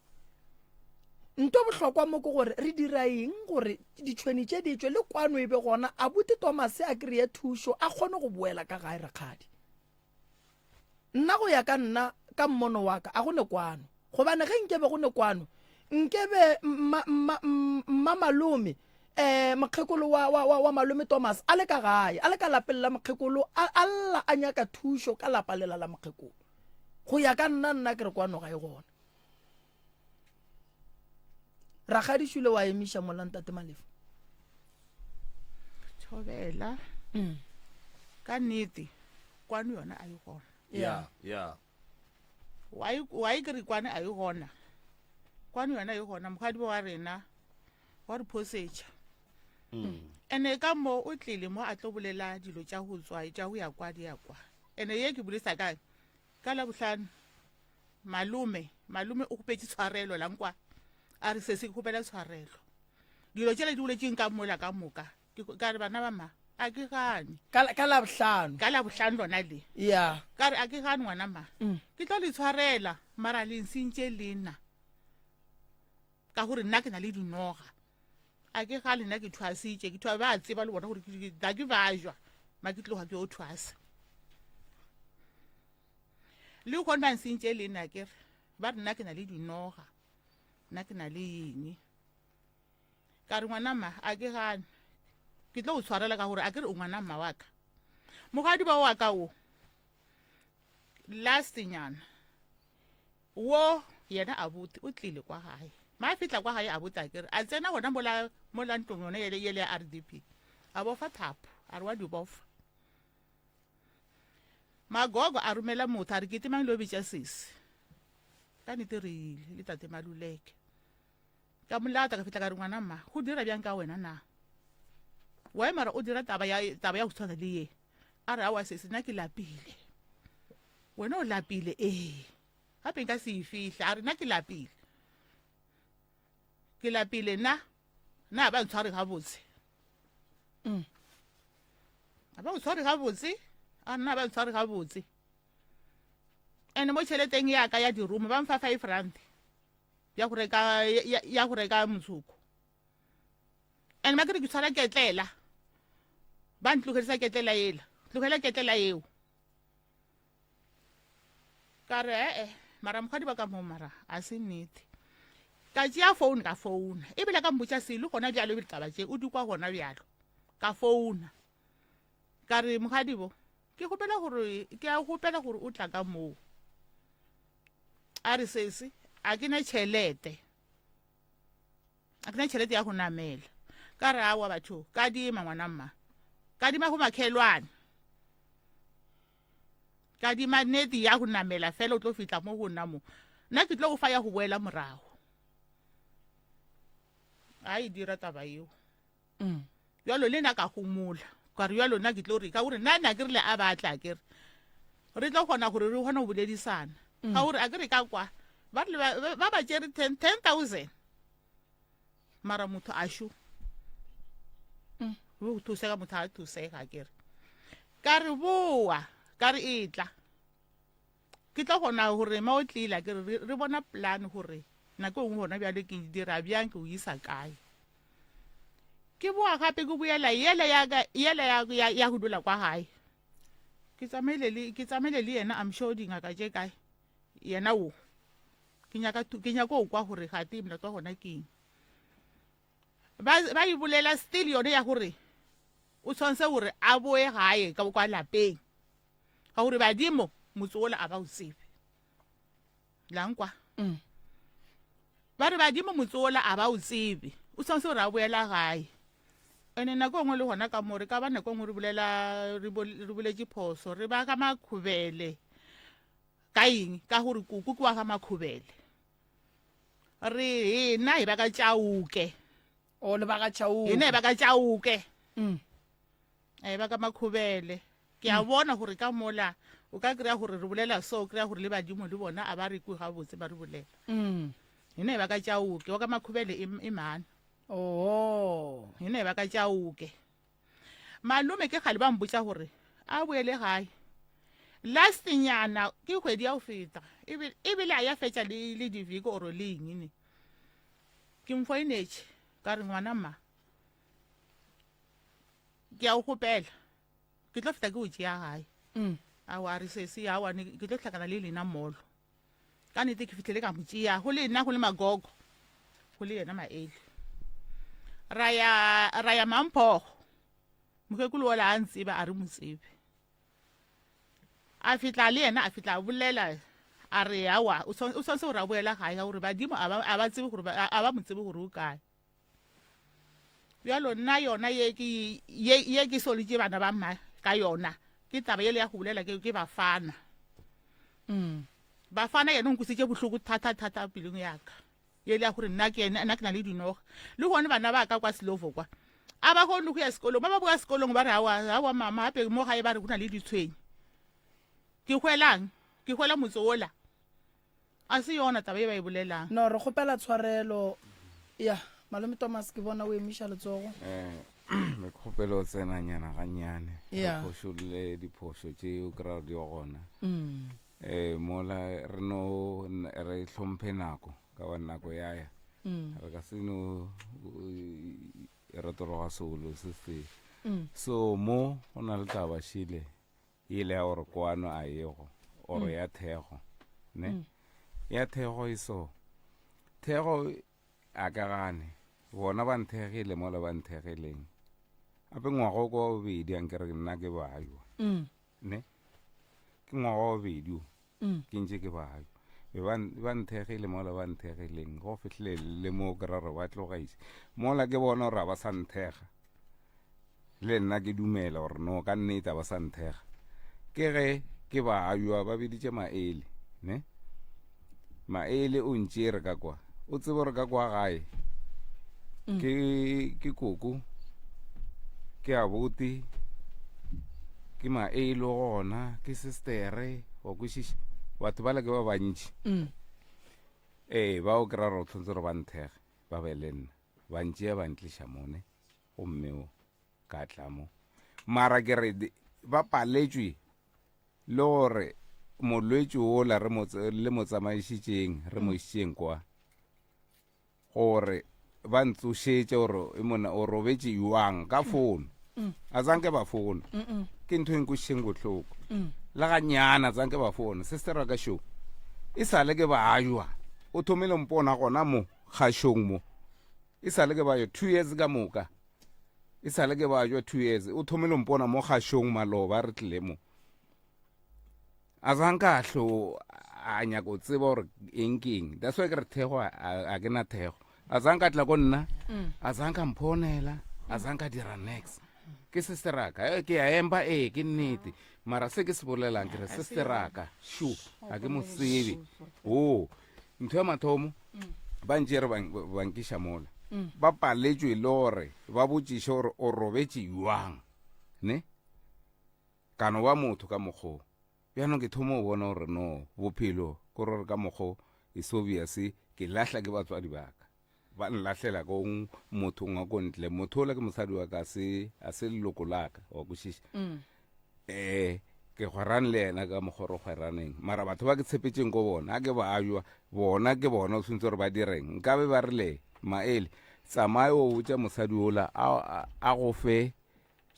Nto bohlokwa mo ke gore re dira eng gore ditšhwene tše di tšwe le kwano e be gona, abuti Thomas a kry-e thušo a kgone go boela ka gae rakgadi. Nna go ya ka nna ka mmono wa ka a go ne kwano, gobane ge nke be go ne kwano. Nkebe mma, mma, mma malome, eh, mokgekolo wa, wa, wa, wa malome Thomas a le ka gae, a le ka lapeng la mokgekolo, a, a lla a nyaka thušo ka lapa lela la mokgekolo. Go ya ka nna, nna ke re kwano ga e gona. Rakgadi Šule wa emiša mola ntate Malefo. Thobela. Mm. Ka nnete kwano yona a e gona. Yeah, yeah. Why why ke re kwane a e gona? Kwano yona e gona mokgadi wa rena wa re phosetša. Mm. Ene ka mo o tlile mo a tlo bolela dilo tša go tswa tša go ya kwa di ya kwa. Ene ye ke bolesa ka Ka Labohlano, malome, malome o kgopetše tshwarelo la nkwa. A re, Sesi, ke kgopela tshwarelo. Dilo tšela di boletšeng ka mola ka moka. Ke, ka re, bana ba ma, a ke gane. Ka, ka Labohlano. Ka Labohlano lona le. Ya. Ka re, a ke gane ngwana ma. Mm. Ke tlo le tshwarela, mara le nsentše lena. Ka gore nna ke na le dinoga. A ke gane nna ke thwasitše, ke thwa ba tseba le bona gore ke, ke, ke bajwa, ma ke tloga ke yo thwasa. Le gone ba nsentše le nna ke re ba re nna ke na le dinoga nna ke na le eng ka re ngwana mma a ke gane ke tlo o tshwarela ka gore a ke re o ngwana mma wa ka mogadi ba wa ka o last nyana wo yena abuti o tlile kwa gae ma fitla kwa gae abuti a kere a tsena gona mola mola ntlong yone yele yele ya RDP a bofa thapo a re wa di bofa Magogo a romela motho a re kitimang le yo bitša sesi. Ka nnete re ile le tate Maluleke. Ka mo lata ka fihla ka re ngwana mma go dira bjang ka wena na? Why mara o dira taba ya taba ya go tshwana le ye? A re aowa sesi nna ke lapile. Wena o lapile ee. Gape nka se e fihle a re nna ke lapile. Ke lapile nna na ba ntshware gabotse. Mm. A ba o tshware gabotse a nna ba ntshware gabotse and mo tšheleteng ya ka ya dirumo ba mfa five rand ya go reka ya go reka motsoko and ba ke re ke tshwara ketlela ba ntlogedisa ketlela ela tlogela ketlela eo ka re ee mara mokgwadi ba ka mo mara a se nnete ka tšea phone ka founa ebile ka mbotša selo gona bjalo ebile taba tše o di kwa gona bjalo ka founa ka re mokgadibo ke kgopela gore ke a kgopela gore o tla ka moo a re sese a ke na tšhelete a ke na tšhelete ya go namela ka re awa batho kadima ngwana mma kadima go makhelwane kadima nete ya go namela fela o tlo fihla mo go nna mo nna ke tlo go fa ya go boela morago a e dira taba eo mm. Bjalo le nna ka homola, ka re bjalo nna ke tlo re, ka gore nna na ke rile a ba tla ke re re tlo kgona gore re kgone go boledisana. Ka gore a ke re ka kwa ba rile ba ba ba tšere 10 10000 mara motho a šo. Mm. Go thusega motho a thusega ke re. Ka re boa, ka re e tla. Ke tlo kgona gore ma o tlile ke re re bona plan gore nako e nngwe gona bjale ke dira bjang ke o isa kae. Ke boa gape ke boela yela ya ka yela ya ya, ya go dula kwa gae. Ke tsamaile le ke tsamaile le yena I'm sure dingaka tše kae. Yena wo. Ke nyaka ke nyaka go kwa gore gate molato wa gona ke eng. Ba ba e bolela still yone ya gore o tshwanetse gore a boe gae ka kwa lapeng. Ka gore badimo motse ola a ba o tsebe. La nkwa. Mm. Ba re badimo motse ola a ba o tsebe. O tshwanetse gore a boela gae. Ene nako e nngwe le gona ka mo re ka ba nako e nngwe re bolela re boletše phoso re ba ka makhubele ka eng ka gore kuku ke wa ga makhubele re hina hi va ka chauke o le ba ga chauke hina hi va ka chauke mm. A e ba ka makhubele. Ke a bona gore ka mola o ka kry-a gore re bolela so, o kry-a gore le badimo le bona a ba re kwe gabotse ba re bolela. Mm. Hina e ba ka tšaoke, wa ka makhubele e, e mana. Oh. Hina e ba ka tšaoke. Malome ke kgale ba mpotša gore a boele gae. Last nyana ke kgwedi ya go feta ebile a ya fetša le le diviki oro le eng ne. Ke mfoinetše ka re ngwana mma ke a o gopela ke tlo feta ke o tšea gae mm. awa a re sese awa ke tlo hlakana le lena molo ka nete ke fitlhele ka mo tšea go le nna go le magogo le yena maele ra ya ra ya mamphogo mokgekolo ola a ntseba a re mo tsebe a fitla le yena a fitla a bolela a re awa o tshwanetse gore a boela gae ka gore badimo a ba tsebe gore a ba mo tsebe gore o kae bjalo nna yona ye ke ye ye ke solitše bana ba mma ka yona ke taba yele ya go bolela ke ke bafana mm. bafana yena o nkwesitše bohloko thata thata pelong yaka yele ya gore nna ke nna ke na le dinoga le gone bana ba ka kwa selovo kwa a ba kgone go ya sekolong ba ba boa sekolong ba re awa awa mama gape mo gae ba re go na le ditshwenye ke hwelang ke hwela motse ola A se yona taba ye ba e bolelang. No, re kgopela tshwarelo. Ya, Malome Thomas, ke bona o emiša letsogo. Eh, re kgopela o tsenanyana gannyane. Re Yeah. phošolle diphošo tše o kry-a di gona. Mm. Eh, mola re no re hlomphe nako ka ba nako ya ya. Mm. Re ka se no retologa seolo se se. Mm. So mo go na le taba šile Yela ya gore kwano a yego or ya thego ne ya thego e so thego a ka gane bona ba nthegile mola ba nthegileng ape ngwaga o kwa bobedi a nkere nna ke bajwa ne ke ngwaga wa bobedi o ke ntše ke bajwa be ba nthegile mola ba nthegileng go fihlile le mo ke ra re ba tlogaise mola ke bona gore a ba sa nthega Le nna ke dumela gore no ka nnete a ba sa nthega. Ke ge ke ba ajwa ba biditše maele, ne? Maele o ntšere ka kwa. O tsebe gore ka kwa gae mm. ke ke koko ke abuti ke maele gona ke sistere wa kwešiša batho ba le ke ba bantši mm. ee ba o kry-a gore o tshwanetse gore ba nthege ba be le nna ba ntšea ba ntliša mone gomme o ka tla mo mara ke re ba paletšwe le gore molwetši ola re mo le mo tsamaišitšeng re mo išitšeng kwa gore ba ntsošetše gore e mona o robetše jwang ka fono a zanke ba fono ke ntho e nkwešišeng bohloko le ganyana zanke ba fono sister wa ka šo e sale ke ba ajwa o thomile mpona gona mo kgašong mo E sa le ke ba 2 years ka moka. E sa le ke ba jwa 2 years. O thomile mpona mo kgašong maloba re tlile mo. A zanka hlo a nyaka o tseba gore eng ke eng. That's why ke re thego a ke na thego. A zanka tla ko nna. A zanka mphonela. A zanka dira next. Ke sisteraka. Eh, ke a emba ee ke nnete. Mara se ke se bolelang ke re sisteraka. Shu, a ke mo tsebe. Oh. Ntho ya mathomo ba ntšere ba nkiša mola ba paletšwe le gore ba botšiše gore o robetše jwang ne kano ba motho ka mokgoo bjanong ke thoma o bona gore no bophelo ko gore ka mokgoo is obvious ke lahla ke batswadi baka ba nlahlela ko mothong wa ko ntle motho ola ke mosadi wa ka se a se leloko laka wa kwešiša mm. eh ke gwerane le yena ka mokgwa re gweraneng mara batho ba ke tshepetseng ko bona a ke ba ajwa bona ke bona o tshwanetse gore ba direng nkabe ba rile maele tsamaye o botša mosadi ola a go fe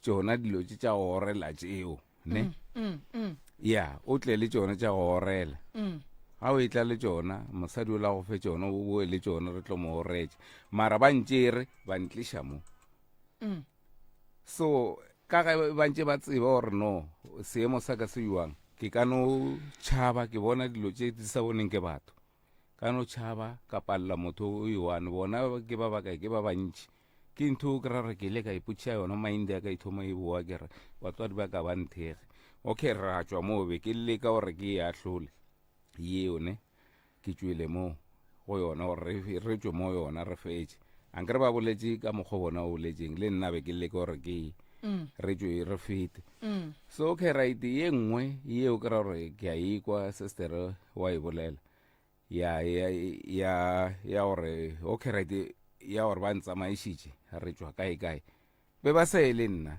tšona dilo tše tša go orela tšeo ne mm, mm, mm. ya o tle le tšona tša go orela ga o etla le tšona mosadi o la go fe tšona o boe le tšona re tlo mo oretša mara ba ntšere ba ntliša mo so ka ge ba ntše ba tseba gore no seemo sa ka se jwang ke ka no tšhaba ke bona dilo tše di sa boneng ke batho ka no tšhaba ka palela motho o one bona ke ba bakae ke ba bantši ke ntho o kry re ke ile ka ipotšiša yona mind ya ka e thoma e boa ke re batswadi ba ka ba nthege okay ra tšwa moo be ke leka gore ke e ahlole yeo ne ke tšwele moo go yona gore re tšwe mo yona re fetše ankere ba boletše ka mokgwa bona o boletseng le nna be ke leka gore ke mm. re tšwe re fete mm. so okay right ye nngwe yeo ke ra gore ke a ikwa sister wa e bolela ya ya ya ya gore okay right ya gore ba ntsamaišitše re tšwa kae kae be ba sa e le nna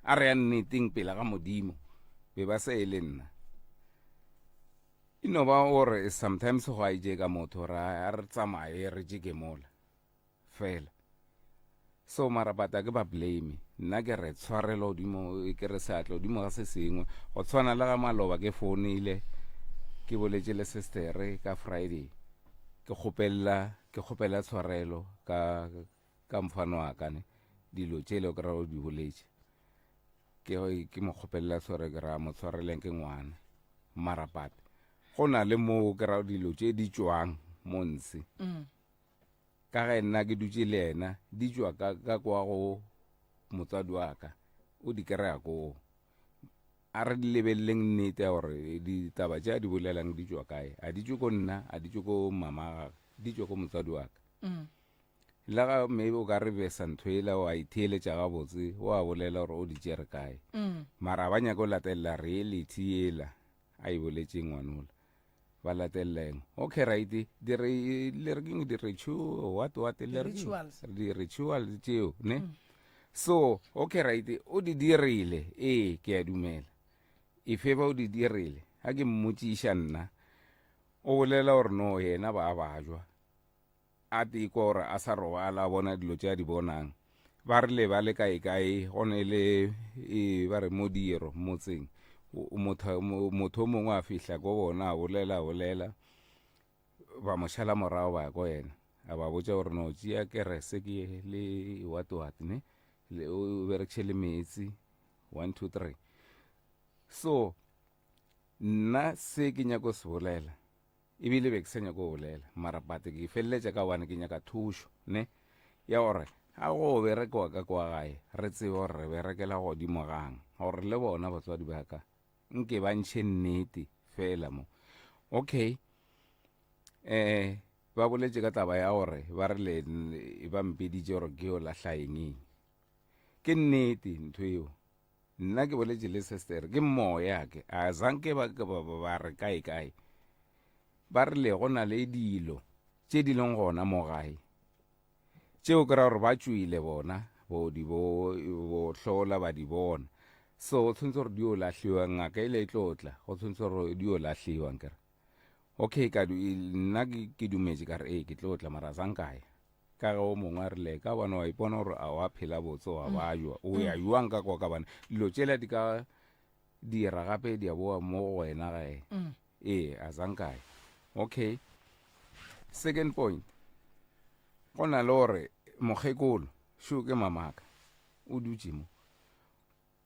a re ya nneteng pele ga modimo be ba sa e le nna e no ba gore sometimes go a ije ka motho gore a re tsamaye re jeke mola fela so mara but a ke ba blame nna ke re tshwarelo godimo ke re seatla godimo ga se sengwe go tshwana le ga maloba ke founile ke boletše le sistere ka friday. Ke kgopella ke kgopela tshwarelo ka ka mfano wa ka ne dilo tše le kry o di boletše ke ke mo kgopelela tshwarelo ke ra mo tshwareleng ke ngwana marapate go na le moo ke ra dilo tše di tšwang mo ntshe mm. ka ge nna ke dutše le yena di tšwa ka ka kwa go motswadi wa ka o di kry-a koo a re di lebeleleng nnete ya gore ditaba tše a di bolelang di tšwa kae a di tšwe ko nna a di tšwe ko mama gage di tšwe ko motswadi wa ka mm. le ga maybe o ka re besa ntho ela wa itheeletša gabotse o a bolela gore o di tšere kae mm. mara ba nyaka o latelela reality ela a e boletseng ngwanola ba latelela eng okay right dire le re keng di-ritual what what le re di-ritual tšeo ne mm. so okay right o di dirile ee ke a dumela efe ba o di dirile ga ke mmotšiša nna o bolela gore no yena ba bajwa A tekwa gore a sa robala a bona dilo tše a di bonang. Ba rile ba le kaekae, go ne le e, ba re modiro motseng. Motho, motho o mongwe a fihla ko bona a bolela a bolela, ba mo šala morago ba ya ko yena. A ba botša gore no tšea kerese ke le what what ne, le o berekiše le meetse 1 2 3. So nna se ke nyako se bolela Ebile be ke sa nyake go bolela, mara but ke feleletša ka gobane ke nyaka thušo, ne, ya gore ga go berekiwa ka kwa gae, re tsebe gore re berekela godimo gang, gore le bona batswadi ba ka nke ba ntšhe nnete fela mo. Okay, eh, ba boletše ka taba ya gore ba re le ba mpeditše gore ke yo lahla eng eng. Ke nnete ntho eo. Nna ke boletše le sister ke moya ke a zanke ba ba ba re kae kae ba rile go na le dilo tše di leng gona mo gae tšeo ke ra gore ba tšwile bona bo di bo bo hlola ba di bona so go tshwanetse gore di yo lahliwa ngaka ile e tlo tla go tshwanetse gore di yo lahliwa nkere okay ka nna ke dumetše ka re ee ke tlo tla mara sankaya Ka ge o mongwe a rile, ka bone wa ipona gore a wa phela botse wa mm. bajwa o ya mm. jwang ka kwa ka bane dilo tšela di ka dira gape di a boa mo go wena gae mm. ee a zankae okay second point go na le gore mokgekolo šo ke mamaka o dutše mo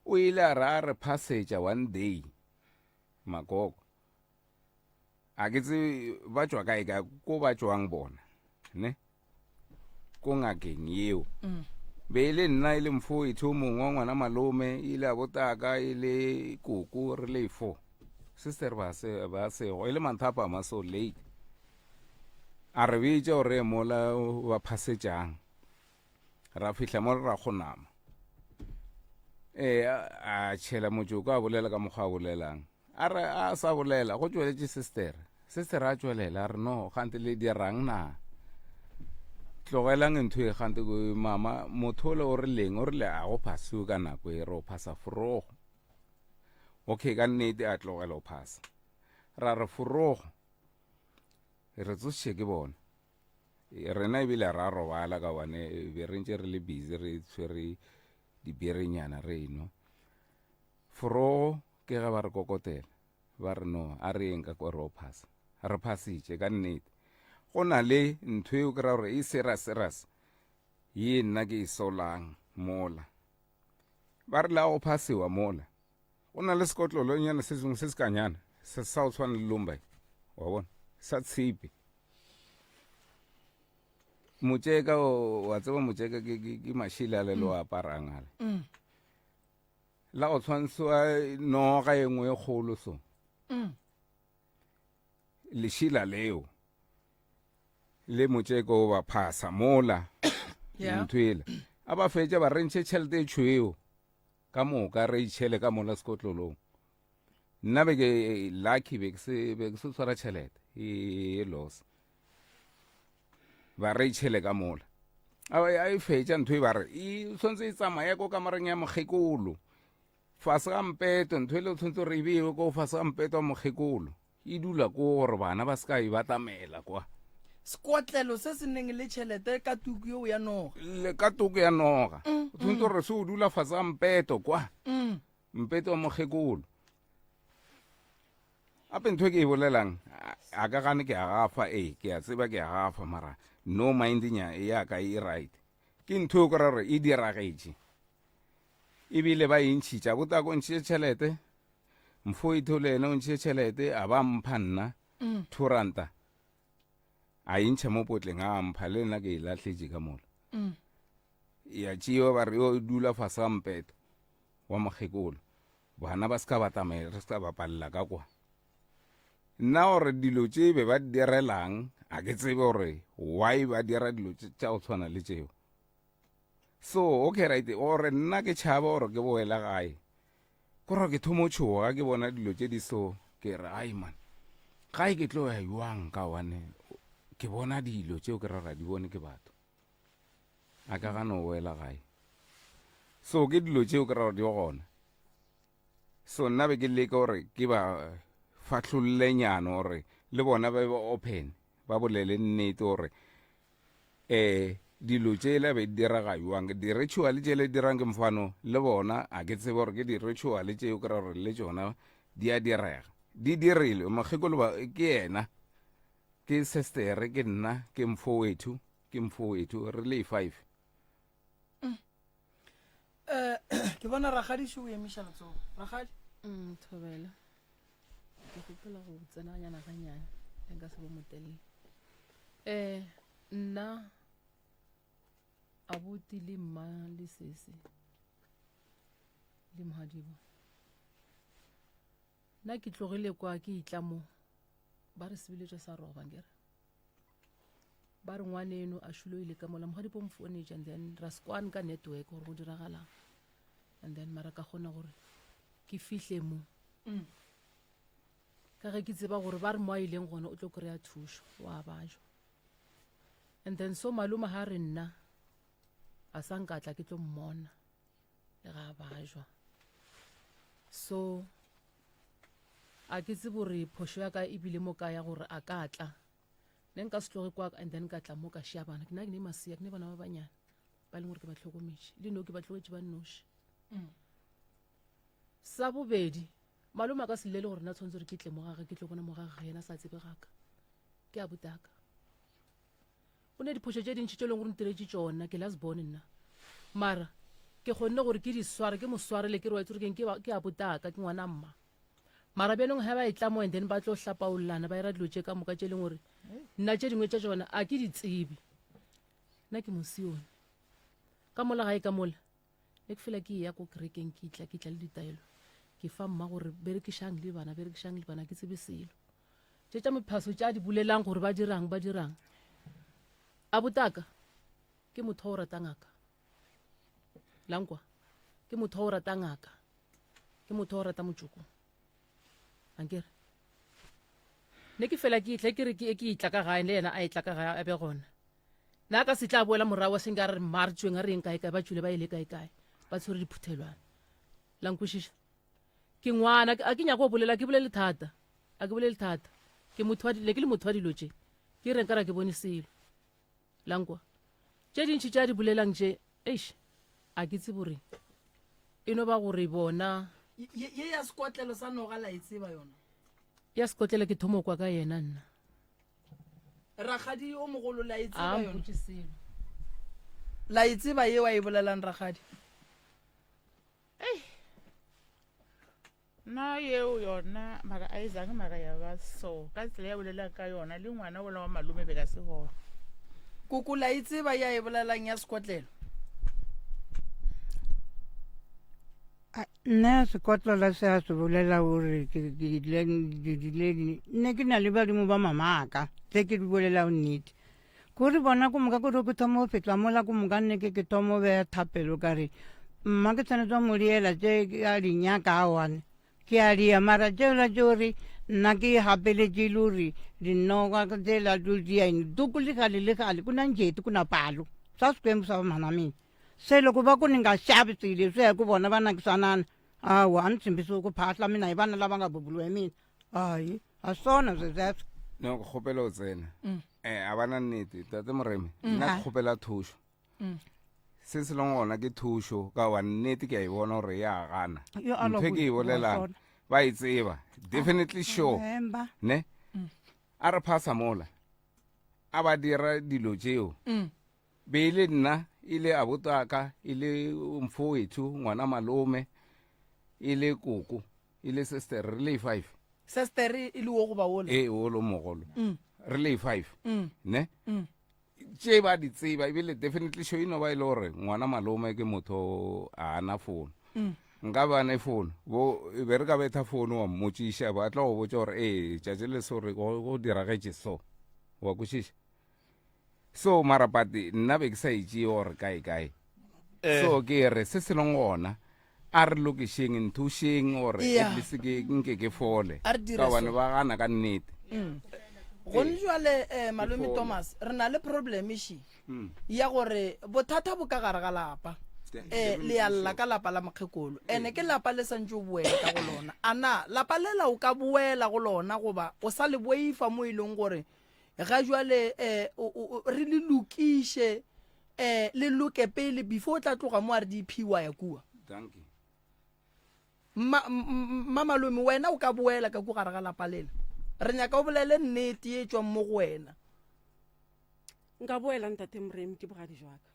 o ile a re a re phasetša one day makoko A ke tsebe ba tšwa kae kae ko ba tšwang bona ne ko ngakeng yeo mm. be e le nna e le mfo ethe o mongwe wa ngwana malome e ile a botaka e le koko re le fo sister ba se ba sego e le manthapama so late a re bitša gore mola ba phasetšang ra fihla mo ra go nama ee a tšhela motšoko a bolela ka mokgwa a bolelang A re a sa bolela, go tšweletše sister. Sister a tšwelela, a re no, gante le dirang na? Tlogelang ntho e gante mama, motho ole o rileng, o rile a go phasiwe ka nako e re o phasa forogo. Okay, ka nnete a tlogela o phasa. Ra re forogo, re tsošitše ke bona. Rena ebile ra robala ka gobane be re ntše re le busy re tshwere diberenyana re enwa. Forogo Ke ge ba re kokotela, ba re, No, a re yeng ka kwa re o phasa. Re phasitše, ka nnete. Go na le ntho yeo ke ra gore e serious-serious, ye nna ke e solang mola. Ba re la go phasiwa mola, go na le sekotlolonyana se sengwe se se kanyana, sa sa go tshwana le lombai, wa bona, sa tshipi. Motšeka, wa tseba motšeka ke, ke, ke mašila ale le o aparang ale. Mm. La go tshwantshiwa noga e nngwe e kgolo so. Mm. Lešila leo le motšeko o ba phasa mola yeah. ntho ela a ba fetša ba re ntšhe tšhelete e tšhweu ka moka re itšhele ka mola sekotlolong nna be ke lucky be ke se be ke se tshwara tšhelete e loss ba re itšhele ka mola a e fetša ntho e ba re e tshwanetse e tsamaye ko kamareng ya mokgekolo fase ga mpeto ntho e le tshwanetse gore e bewe ko fase ga mpeto wa mokgekolo e dula ko gore bana ba se ka e batamela kwa sekotlelo se se neng le tšhelete ka tuku eo ya noga le ka tuku ya noga mm, o tshwanetse mm. gore se o dula fase ga mpeto kwa mm. mpeto wa mokgekolo ape ntho e ke e bolelang A ka gane ke a gafa, ee, ke a tseba ke a gafa, mara no mind nya ya ka e right. Ke ntho e o kry-a gore e diragetše. Ebile ba e ntšhitše, abuti o ntšhitše tšhelete, mfoitho le ene o ntšhitše tšhelete, a ba mpha nna 2 ranta. A e ntšha mo potleng a mpha, le nna ke e lahletše ka mola. Ya tšewa ba re yo dula fase ga mpeto wa mokgekolo. Bana ba se ka ba tsamaya, re se ka ba palela ka kwa. Nna gore dilo tše be ba di direlang, a ke tsebe gore why ba dira dilo tša go tshwana le tšeo. So, okay right, gore nna ke tšhaba gore ke boele gae. Ko gore ke thomo tšhoga ke bona dilo tše di so, ke re ai man, gae ke tlo ya jwang ka gobane ke bona dilo tšeo ke ra ra di bone ke batho. A ka gana go boela gae. So ke dilo tšeo ke ra gore di gona. So nna be ke leka gore ke ba fahlollenyana gore le bona ba be open, ba bolele nnete gore um dilo tšela be di direga jwang. Di-ritual tšele di dirang ke mfano le bona a ke tsebe gore ke di-ritual tšeo ke ra gore le tšona di a direga. Di dirilwe, mokgekolo ba ke yena, ke sestere, ke nna, ke mfowethu, ke mfowethu, re le five. Eh, ke bona rakgadi šo o emiša letsogo. Rakgadi? Thobela. Ke kgopela go tsena ganyana ganyane, le nka se bo motelele. Nna abuti le mma le sese le mohadibo. Nna ke tlogile kwa ke itla mo. Ba re sebiletšo sa roba nkere. Ba re ngwaneno a šulo ile ka mola mogadipo mfonetše and then ra se kwane ka network gore go diragalang. And then mara ka kgona gore ke fihle mo. Ka ge ke tseba gore ba re mo a ileng gona o tlo kry-a thušo, wa bajwa. And then so malome ha re nna a sa nka tla ke tlo mmona le ga a bajwa. So a ke tsebe gore phošo ya ka e bile mo kae ya gore a ka tla. Ne nka se tloge kwa and then ka tla mo ka šia bana. Ke nna ke ne masea, ke ne bana ba banyane ba e leng gore ke ba hlokometše. Le no ke ba tlogetše ba nnoši. Sa bobedi, malome a ka se llele gore nna tshwanetse gore ke tle mo gage, ke tlo bona mo gage yena sa tsebe gaka. Ke a botaka. O ne diphošo tše dintši tše e leng gore ntiretše tšona, ke last born nna. Mara ke kgonne gore ke di sware, ke mo swarele, ke re wa itse gore keng, ke a botaka, ke ngwana mma. Mara bjanong ge ba etla mo and then ba tlo hlapaollana, ba ira dilo tše ka moka tše e leng gore nna tše dingwe tša tšona a ke di tsebe. Nna ke mosione. Ka mola gae ka mola, ne ke fela ke eya ko kerekeng, ke tla, ke tla le ditaelo. Ke fa mma gore berekišang le bana, berekišang le bana, ke tsebe selo. Tše tša mephaso tša di bolelang gore ba dirang, ba dirang. Abutaka ke motho wa go rata ngaka. Lankwa ke motho wa go rata ngaka. Ke motho wa go rata motšoko. Ankere. Ne ke fela ke tla ke re ke ke itla ka gae le yena a etla ka gae a be gona. Na ka se tla boela morago a seng ka re mma re tšweng a re yeng kae kae ba tšwile ba ile kae kae ba tshwere diphuthelwana. La nkwešiša? Ke ngwana a ke nyako go bolela ke bolele thata. A ke bolele thata. Ke motho wa ne ke le motho wa dilo tše. Ke reng ka ra ke bone selo. Lankwa. Tše dintši tša di bolelang tše, eish, a ke tsebe gore e no ba gore bona. Ye, ye ya sekotlelo sa noga la e tseba yona? Ya sekotlelo ke thomo kwa ka yena nna. Rakgadi o mogolo la e tseba A yona? mpotše selo. La e tseba yeo a e bolelang rakgadi? Ei. Nna yeo yona mara a e zange mara ya ba so ka tsela ya bolelang ka yona le ngwana ola wa malome be ka se gona. Koko la e tseba ya e bolelang ya sekotlelo? Nna ya sekotlelo se a se bolela gore ke dirileng nne ke na le badimo ba mamaka tse ke di bolelago nnete. Kore bona ko moka kore ke thoma go fetla mola ko moka nne ke ke thoma go beya thapelo ka re mma ke tshwanetse go mo diela tše a di nyaka awane ke a dia mara tšela tše gore nna ke gapeletše e le gore dinoka tsela tlo dia eng duku le gale le gale ku na njeti ku na palo swa swikwembu swa vamhana mina se loko va ku ni nga xavi swilo leswiya hi ku vona va nakisanana awa a ni tshembisiwi ku phahla mina hi vana lava nga bubuliwa hi mina Ai, a sona swesweswo. No, ke kgopela o tsena. Mm. Eh, a bana nnete, tate Moremi, mm. nna ke kgopela thušo. Mm. Se se leng gona ke thušo ka wa nnete ke a e bona gore ya gana. Ntho e ke e bolelang ba e tseba. Definitely sure. Ne? A re phasa mola a ba dira dilo tšeo mm. be e le nna e le abotaka e le mfowethu ngwana malome e le koko e le sister re le five sister e le wo goba wola ee wo lo mogolo mm. re le five mm. ne mm. tše ba di tseba ebile definitely show e no ba e le gore ngwana malome ke motho a ana fono mm. nka ba ne fono bo e be re ka betha fono wa mmotšiša ba tla go botša gore ee tšatši le so re go diragetše so wa kwešiša so mara but nna be ke sa itšee gore kae kae eh. so ke re se se leng gona a re lokišeng nthušeng gore at least ke nke ke fole ka gobane ba gana ka nnete mm. gone jale um malome thomas re na le problem ši mm. ya gore bothata bo ka gare ga lapa um le ya lla ka lapa la mokgekolo ene ke lapa le santse o boela ka go lona a na lapa lela o ka boela go lona goba o sa le boifa mo e leng gore ga jwale um re le lokiše um le loke pele before o tla tloga mo rdp wa ya kua mmamalome wena o ka boela ka ku gare ga lapa lela re nyaka o bolele nnete ye e tswang mo go wena nka boela ntate moremi ke bogadi jwaka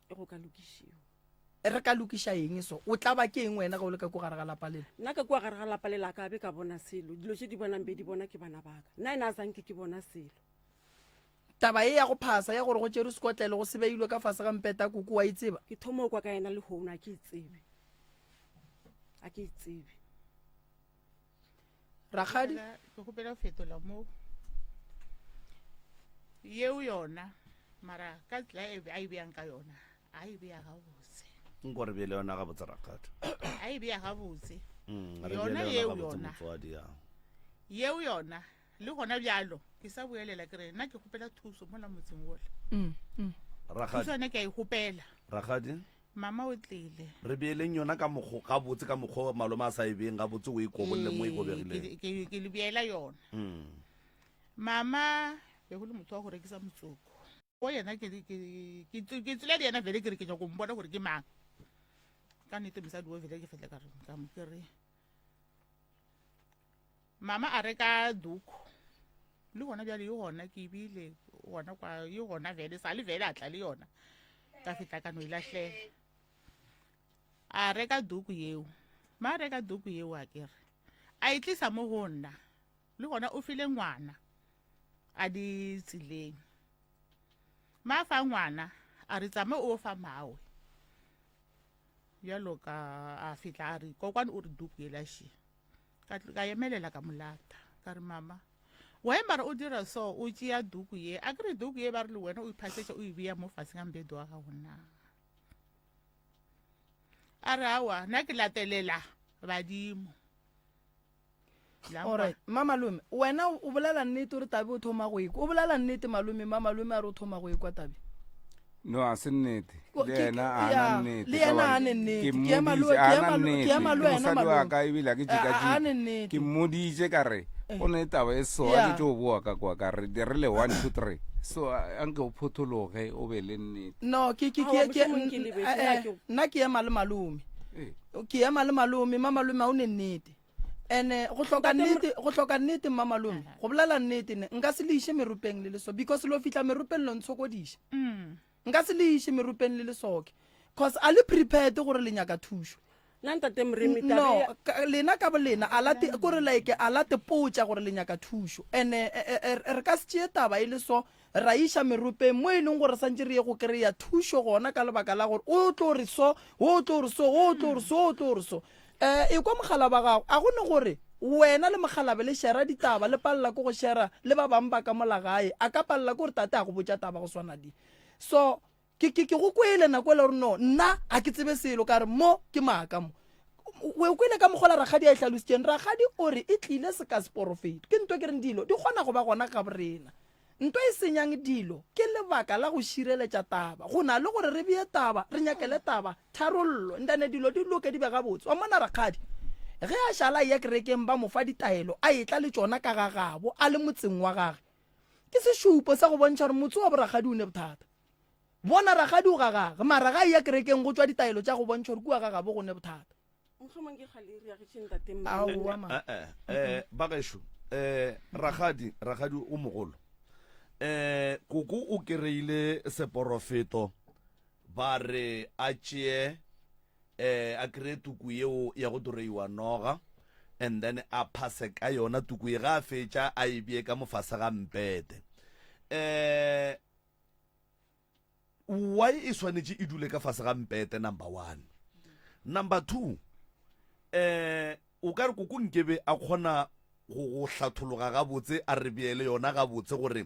e go ka lokišiwa re ka lokiša eng so o tla ba ke eng wena ga o le ka ko gare ga lapa lela nna ka kua gare ga lapa lela ka be ka bona selo dilo tše di bonang be di bona ke bana baka nna ena a sanke ke bona selo taba e ya go phasa ya gore go tšere sekotlele go se beilwe ka fase ga mpeta koko wa e tseba ke thoma o kwa ka yena lehono a ke e tsebe a ke e tsebe rakgadi ke kgopela go fetola mo yeo yona mara ka tsela e a e beyang ka yona a e beya gabotse nko re beele yona gabotse rakgadi a e beya gabotse mm, re Yona beele yeo yona gabotse yona. motswadi ya yeo yona le gona bjalo ke sa boelela ke re nna ke kgopela thuso mola motseng ola mm, mm. thuso yone ke a e kgopela rakgadi mama o tlile re beeleng yona ka mokgo gabotse ka mokgwa malome a sa e beeng gabotse o e kobolle mo e kobegileng ke le beela yona mm. mama be go le motho wa go rekisa motsoko o yena ke tsela le yena vele ke re ke nyako mbona gore ke mang ka nnete mosadi o vele ke fetla ka re ka mo ke re Mama a reka duku le gona bjale e gona ke ebile gona kwa e gona vele sa le vele a tla le yona ka fetla ka no e lahlela a reka duku yeo ma reka duku yeo a kere a e tlisa mo go nna le gona o file ngwana a di tseleng ma fa ngwana a re tsame o fa mawe bjalo ka a fitla a re kokwane o re duku yela še ka ka emelela ka molata ka re mama why mara o dira so o tšea duku ye a kere duku ye ba re le wena o iphasetša o e beya mo fase ga mbedo wa gago na a re awa nna ke latelela badimo Alright, mma malome wena o bolela nnete o re tabe o thoma go ekwa o bolela nnete malome mma malome a re o thoma go ekwa tabe no a se nnete Ko- le ke- yena a ya, na nnete le ka yena gobane a ne nnete. ke Ke ema le- mmoditše, ke a ema na le- ke nnete ema le ke wena, mosadi wa malome. ka ebile a ke A- a- a ne tšikatšika nnete. ke mmoditše ka re go ne taba e so a Ya. ke tšo boa ka kwa ka re re le one two three so a a nke o phothologe o be le nnete no ke ke Aowa, ke ke mohlomong ke lebetse, eh, nna eh, ke- nna ke ema le malome Ee. ke ema le malome mma malome a o ne nnete ene go hloka nnete go hloka nnete mma malome go bolela nnete ne nka se le iše meropeng le leso because lo fihla meropeng lo ntshokodiša mm. nka se le iše meropeng le lesoke cause a le prepared gore le nyaka thušo nna ntate moremi no lena ka bolena a late kore like a late potša gore le nyaka thušo ene e, e, e, re ka se tšee taba e le so ra iša meropeng mo e leng gore santše re ye go kry-a thušo gona ka lebaka la gore o tlo re so o tlo re so o tlo re so o tlo re so um e kwa mogala ba gago a go ne gore wena le mogalabe le shera ditaba le palela ke go shera le ba bangwe ba ka mola gae a ka palela ke gore tate a go botša taba go swana di so Ke, ke, ke go kwele nako ele gore no, nna ga ke tsebe selo, ka re mo ke maaka mo. O e kwele ka mokgola rakgadi a e hlalositšeng. Rakgadi o re e tlile seka seporofeto. Ke nto ke reng dilo di kgona go ba gona ga borena. Nto e senyang dilo ke lebaka la go šireletša taba. Go na le gore re bee taba, re nyakele taba tharollo, ntane dilo di loke di be gabotse. Wa mmona rakgadi ge a šala a eya kerekeng ba mo fa ditaelo a etla le tšona ka ga gabo a le motseng wa gage. Ke sešupo sa go bontšha gore motse wa borakgadi o ne bothata. Bona rakgadi o ga gage, mara ga a eya kerekeng go tšwa ditaelo tša go bontšha gore kua ga gabo go ne bothata. Mohlomong ke kgale e reagetše ntate Aowa ma. Eh, eh, eh, bagešo. Eh rakgadi, rakgadi o mogolo. Eh koko o kereile seporofeto ba re a tšee eh a kreye tuku yeo ya go dureiwa noga and then a phase ka yona tuku ye ga a fetša a e bee ka mofase ga mpete. Eh Why e swanetše e dule ka fase ga mpete number one. Number 2 eh o ka re koko nkebe a kgona go go hlathologa gabotse a re beele yona gabotse gore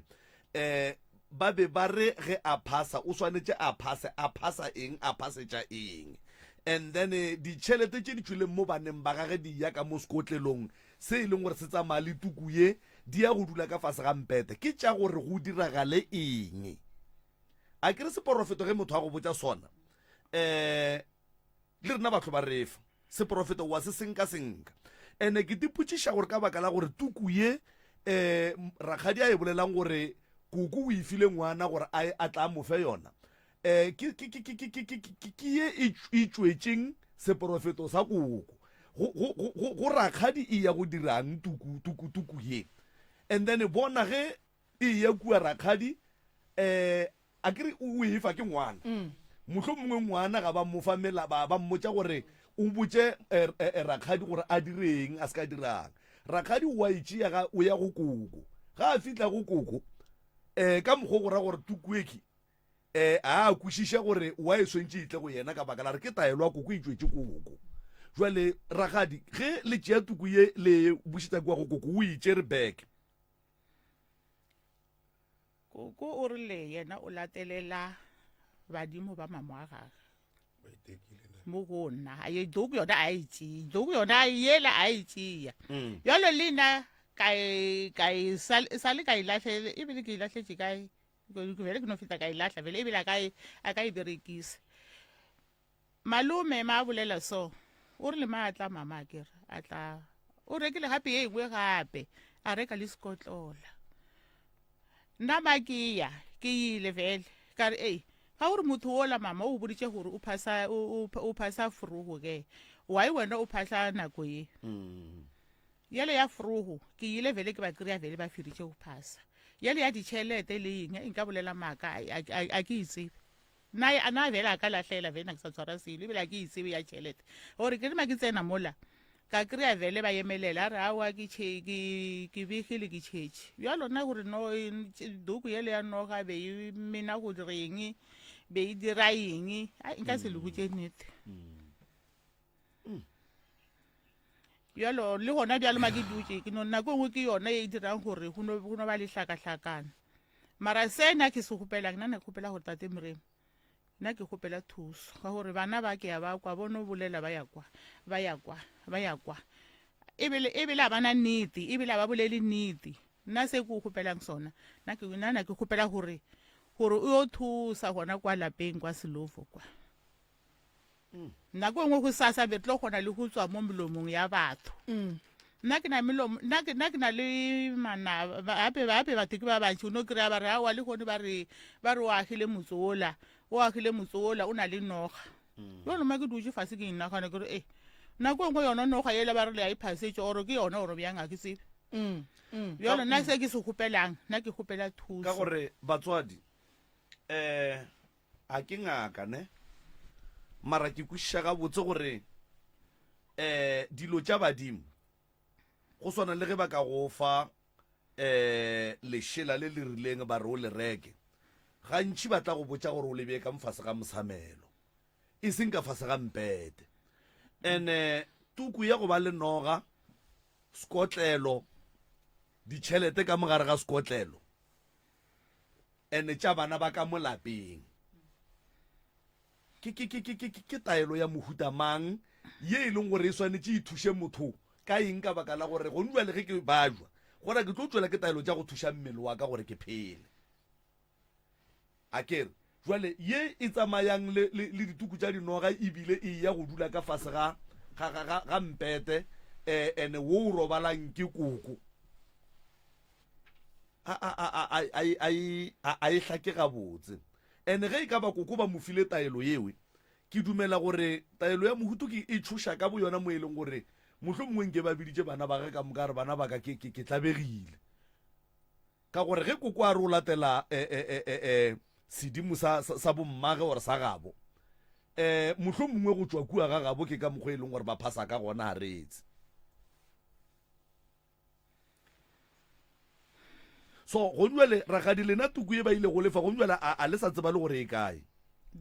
eh ba be ba re ge a phasa o swanetše a phase a phasa eng a phasetša eng and then eh, ditšhelete tše di tšwileng mo baneng ba gage di ya ka mo sekotlelong se e leng gore se tsamaya le tuku ye di ya go dula ka fase ga mpete ke tša gore go diragale eng a ke re seporofeto ge motho a go botša sona um le rena batho ba refa seporofeto wa se senka senka ene ke tipotšiša gore ka baka la gore tuku ye um rakgadi a e bolelang gore koko o e file ngwana gore a a tla mo fe yona um ke ye e, e tšwetšeng seporofeto sa koko go rakgadi e ya go dirang tuku tuku tuku ye and then bona ge e ya kua rakgadi um a kere o e fa ke ngwana mm. mohlho mongwe ngwana ga ba mo fa mela ba ba mmotša gore o botše eh, eh, eh, rakgadi gore a direng a se ka dirang rakgadi o a itšea ga o ya go koko ga a fihla go koko um ka mokgwa go ra gore tukueki um a kwešiša gore wa e swentše e tle go yena ka baka la re ke taelo ya koko e tšwetše koko jwale rakgadi ge le tšea tuku ye le bušetša kua go koko o itšere back Koko o rile yena o latelela badimo ba mamo a gage mo go nna a ye doku yona a e tšee doku yona yela a e tšea mm. jalo le nna ka e, ka e sa le ka e latlhele ebile ke e latlhetše kae vele ke no feta ka e lahla vele ebile a ka e berekisa Malome ma bolela so, o rile ma tla mama a kere a tla o rekile gape ye engwe gape a reka le sekotlola. Nna ma ke ya ke ile vele ka re ei ga gore motho ola mama o boditše gore o phasa o phasa frogo ke why wena o phahla nako ye mm. yele ya frogo ke ile vele ke ba kry-a vele ba firitše go phasa yele ya ditšhelete le eng nka bolela maaka a ke itsebe Na a na bjale a ka lahlela vele na ke sa tshwara selo ebile a ke itsebe ya tšhelete gore ke re ma ke tsena mola ka kry-a vele ba yemelela a re aowa ke tšhe ke ke begile ke tšhetše bjalo nna gore no doko yele ya noga be e mena go direng be e dira eng ai nka se le botše nnete bjalo le gona bjalo ma ke dutše ke no nako e nngwe ke yona e dirang gore go no go no ba le hlakahlakano mara se nna ke se kgopelang nna ne ke kgopela gore tate moremo nna ke kgopela thuso ka gore bana ba ke ya ba kwa bono bolela ba ya kwa ba ya kwa ba ya kwa ebele ebele a bana nnete ebele a ba bolele nnete nna se ke o kgopelang sona nna ke nna na ke kgopela gore gore o yo thusa gona kwa lapeng kwa selovo kwa Nako e nngwe go sasa be tlo kgona le go tswa mo melomong ya batho. Mm. Nna ke na melomo nna ke nna ke na le manaba gape gape batho ke ba bantši o no kry-a ba re aowa le gone ba re ba re o agile motse ola o agile motse ola o na le noga mm. jalo ma ke dutse fase ke inagana ke re e nako e nngwe yona noga ele ba re le ya e phasetse oro ke yona oro bjang ga ke tsebe mm, mm. jalo nna se ke se kgopelang nna ke kgopela thuso ka gore batswadi um A ke ngaka, ne? Mara ke kwešiša gabotse gore um dilo tša badimo, go swana le ge ba ka go fa um lešela le le rileng ba re o le reke, gantši ba tla go botša gore o le bee ka mofase ga mosamelo, e seng ka fase ga mpete. And-e tuku ya go ba le noga, sekotlelo, ditšhelete ka mogare ga sekotlelo, Ene tša bana ba ka mo lapeng. Ke, ke, ke, ke, ke, ke taelo ya mohuta mang ye e leng gore e swanetše e thuše motho ka eng ka baka la gore gone bjale ge ke bajwa gona ke tlo tšwela ke taelo tša go thuša mmele wa ka gore ke phele. A ke re jwale ye e tsamayang le, le, le dituku tša dinoga ebile e ya go dula ka fase ga, ga, ga, ga, ga mpete, eh, ene wo o robalang ke koko. A, a, a, a, a, a, a, a e hlake gabotse. Ene ge e ka ba koko ba mo file taelo yewe, ke dumela gore taelo ya mohuto ke e tšhoša ka boyona mo e leng gore Mohlomongwe nke ba biditše bana ba ge ka moka a re bana ba ka ke, ke, ke tlabegile. Ka gore ge koko a re o latela e, e, e, e, e, sedimo sa, sa, sa bommage or sa gabo, um mohlomongwe go tšwa kua ga gabo ke ka mokgwa e leng gore ba phasa ka gona, a reetse. So gonjwale rakgadi lena tuku ye ba ile go lefa gonjwale a, a le sa tseba le gore e kae?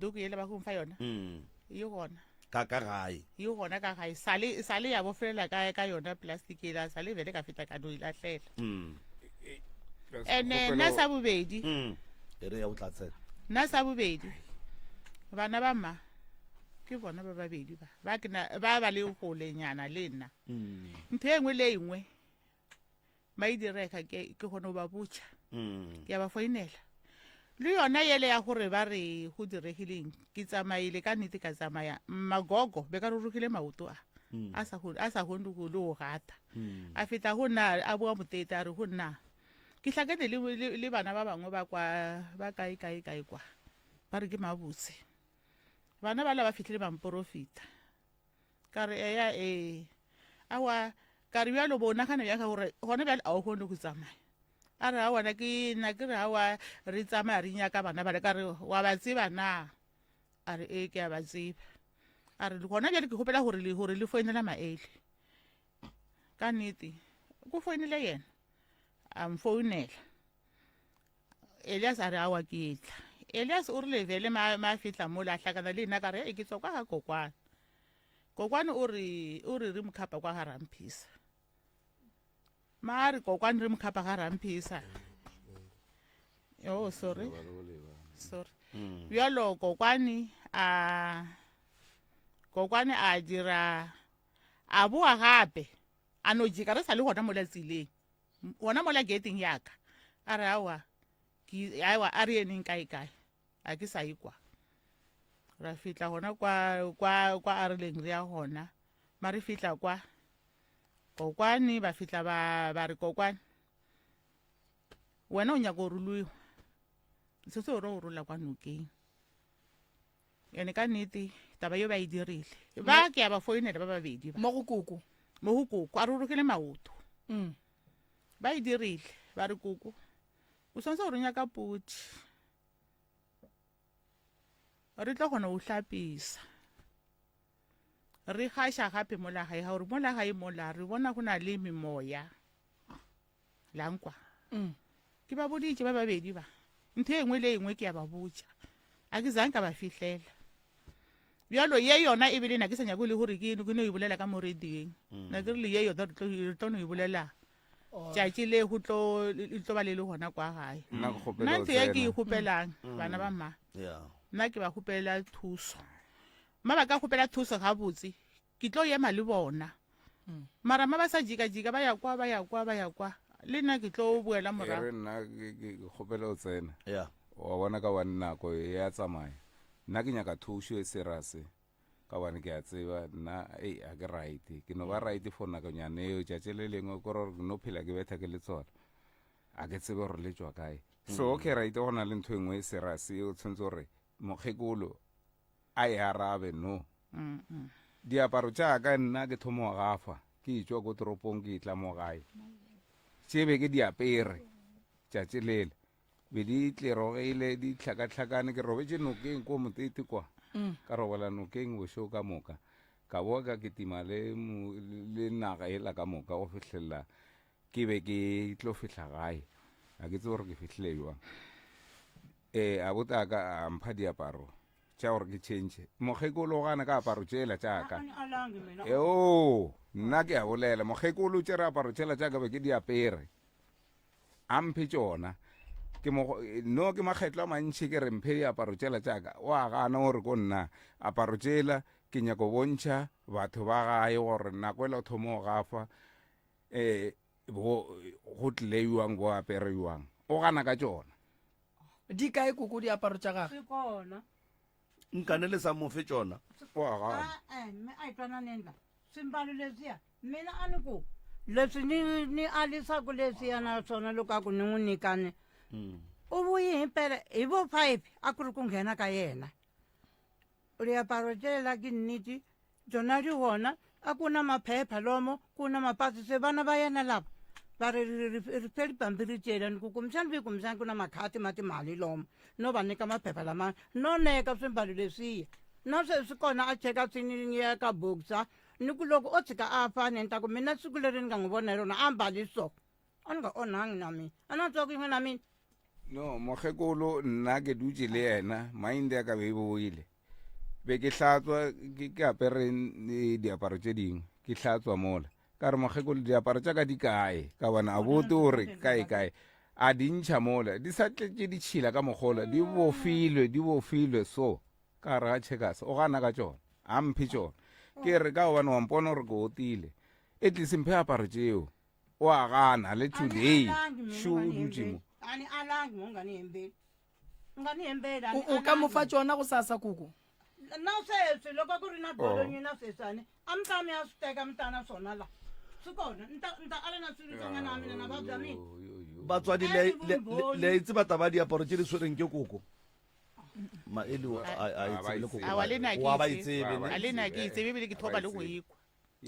Tuku yele ba go mfa yona Mm. e gona. Ka ka gae. E gona ka gae. Sale sale ya bofelela ka ka yona plastic ela sale vele ka feta ka no e lahlela. Mm. Ene nna sa bobedi. Mm. E re ya o tla tsena. Nna sa bobedi. Bana ba mma ke bona ba babedi ba ba ke na ba ba le golenyana le nna. Mm. Ntho e nngwe le e nngwe ba e direka ke ke kgone go ba botša. Mm. Ke a ba foinela. Le yona yele ya gore ba re go diregileng ke tsamaile ka nnete ka tsamaya mmagogo be ka rurugile maoto a Mm. a sa go a sa kgone go le go gata. Mm. A feta go nna a boa motete a re go nna ke hlakane le, le, le bana ba bangwe ba kwa ba kae kae kae kwa ba re ke mabotse. Bana bala ba fihlile ba mporofita. Ka re eya ee. Aowa, ka re bjalo bo nagana bjang ka gore gona bjale a o kgone go tsamaya. A re aowa na ke na ke re aowa re tsamaya re nyaka bana bale ka re wa ba tseba na? A re ee ke a ba tseba. A re gona bjale ke kgopela gore le gore le foinela Maele. Ka nnete ko foinele yena a mfounela. Elias a re aowa ke etla. Elias o rile vele ma ma fihla mola a hlakana le nna ka re e ke tswa kwa ga kokwane. Kokwane o re o re re mokhapa kwa ga Ramphisa. Ma re kokwane re mokhapa ga Ramphisa. Oh sorry. Sorry. Bjalo kokwane a kokwane a dira a boa gape a no jika re sa le gona mola tseleng. Gona mola gating ya ka. A re aowa ke aowa a re eneng kae kae. A ke sa ikwa. Ra fihla gona kwa kwa kwa a rileng re ya gona. Ma re fihla kwa kokwane ba fihla ba ba re kokwane wena o nyaka go ruluiwa se se o re o rola kwa nokeng. Ene ka nnete taba yo ba e dirile ba ke ya ba foinela ba babedi ba mo go koko mo go koko a rurugile maoto mm. ba e dirile ba re koko o tshwanetse gore o nyaka podi re tlo kgona go hlapisa re gaša gape mola gae ga gore mola gae mola re bona go na le memoya lankwa mm. ke ba boditše ba babedi ba ntho e nngwe le e nngwe ke ya ba botša a ke zang ka ba fihlela bjalo ye yona e bile na ke sa nyako le gore ke no e bolela ka mo radiong mm. na ke re le ye yona re tlo no e bolela tšatši le go tlo le tlo ba le le gona kwa gae nna ke kgopela nna o ntho ye ke e tsena. kgopelang bana ba mma Yeah. nna ke ba kgopela thuso mma ba ka kgopela thuso gabotse ke tlo ema le bona mara mma ba sa jika-jika ba ya kwa ba ya kwa ba ya kwa le nna ke tlo boela E re morago nna ke- ke ke kgopela o tsena Yeah. wa bona ka bane nako e ya tsamaya nna ke nyaka thušo e serase ka gobane ke a tseba nna ei a ke right ke no ba right for nakonyana eo tšatši le lengwe ke gore ke no phela ke betha ke le tsona a ke tsebe gore le tšwa kae so okay right go na le ntho e nngwe e serious e o tshwanetse gore mokgekolo a e arabe no diaparo tša ka nna ke thomo gafa ke etšwa ko toropong ke etla mo gae tše be ke di apere tšatši lela be di tlerogile di hlakahlakane ke robetše nokeng ko motete kwa mm. ka robala nokeng bošego ka moka ka boa ka kitima le, le naga ela ka moka go fihlelela ke be ke tlo fihla gae a ke tsebe gore ke fihlile jwang ee a botaka a mpha diaparo tša gore ke change mokgekolo o gana ka aparo tšela tša ka eo nna ke a bolela mokgekolo tšere aparo tšela tša ka be ke di apere A mphe tšona. Ke mo, no ke makgetlo a mantši ke re mphe diaparo tšela tša ka. O a gana o re ko nna, aparo tšela ke nyako bontšha batho ba gae gore nako ela o thoma go gafa eh bo go tlile jwang bo apere jwang. O gana ka tšona. Di kae koko diaparo tša gage? Gona. Nkane le sa mo fe tšona. O a gana. Ah, eh, mme a itwana nendla. Swimbalo leswiya mina a ni ku leswi ni ni alisaku leswiya na swona loko a ku ni n'wi nyikani u vuyi himpela hi vo five a ku ri ku nghena ka yena liaparo tsela ke nnete tsona di gona. A ku na maphepha lomo, ku na mapasi se vana va yena lava va ri ri ri ri fe tipampiri cela ni ku kumbexani vi kumbexani ku na makhadi ma timali lomo no va nyika maphepha lama no neka swimbalo leswiya na sweswi kona a cheka swi ni ya ka boxa ni ku loko o tshika a fa ni ta ku mina siku leri ni nga n'wi vona hi rona a mbali so a ni nga onhangi na mina a na twa ku yin'we na mina no mokgekolo nna ke dutše le yena mind ya ka be e boile be ke hlatswa ke apere eh, diaparo tše dingwe ke hlatswa mola ka re mokgekolo diaparo tša ka di kae ka bona a bote o re kae kae a di ntšha mola di sa tletše ditšhila ka mogola di bofilwe di bofilwe so ka gare ga checkers o gana ka tšona a mphe tšona ke re ka gobane wa mpona gore ke otile e tlise mphe aparo tšeo o a gana le today šo o dutše mo o ka mo fa tšona go sasa koko na sweswi loko ku ri na bolonyina oh. sweswi a mi ta mi ya swi teka mi ta na swona la swi kona ni ta ni ta ala na swiritsongana wa mina na vabya mina batswadi le a itse bataba ba diaparo tse di tshwereng ke koko maeli a itsebe le koko wa ba itsebe a le na ke itsebe ebile ke thoba le go ikwa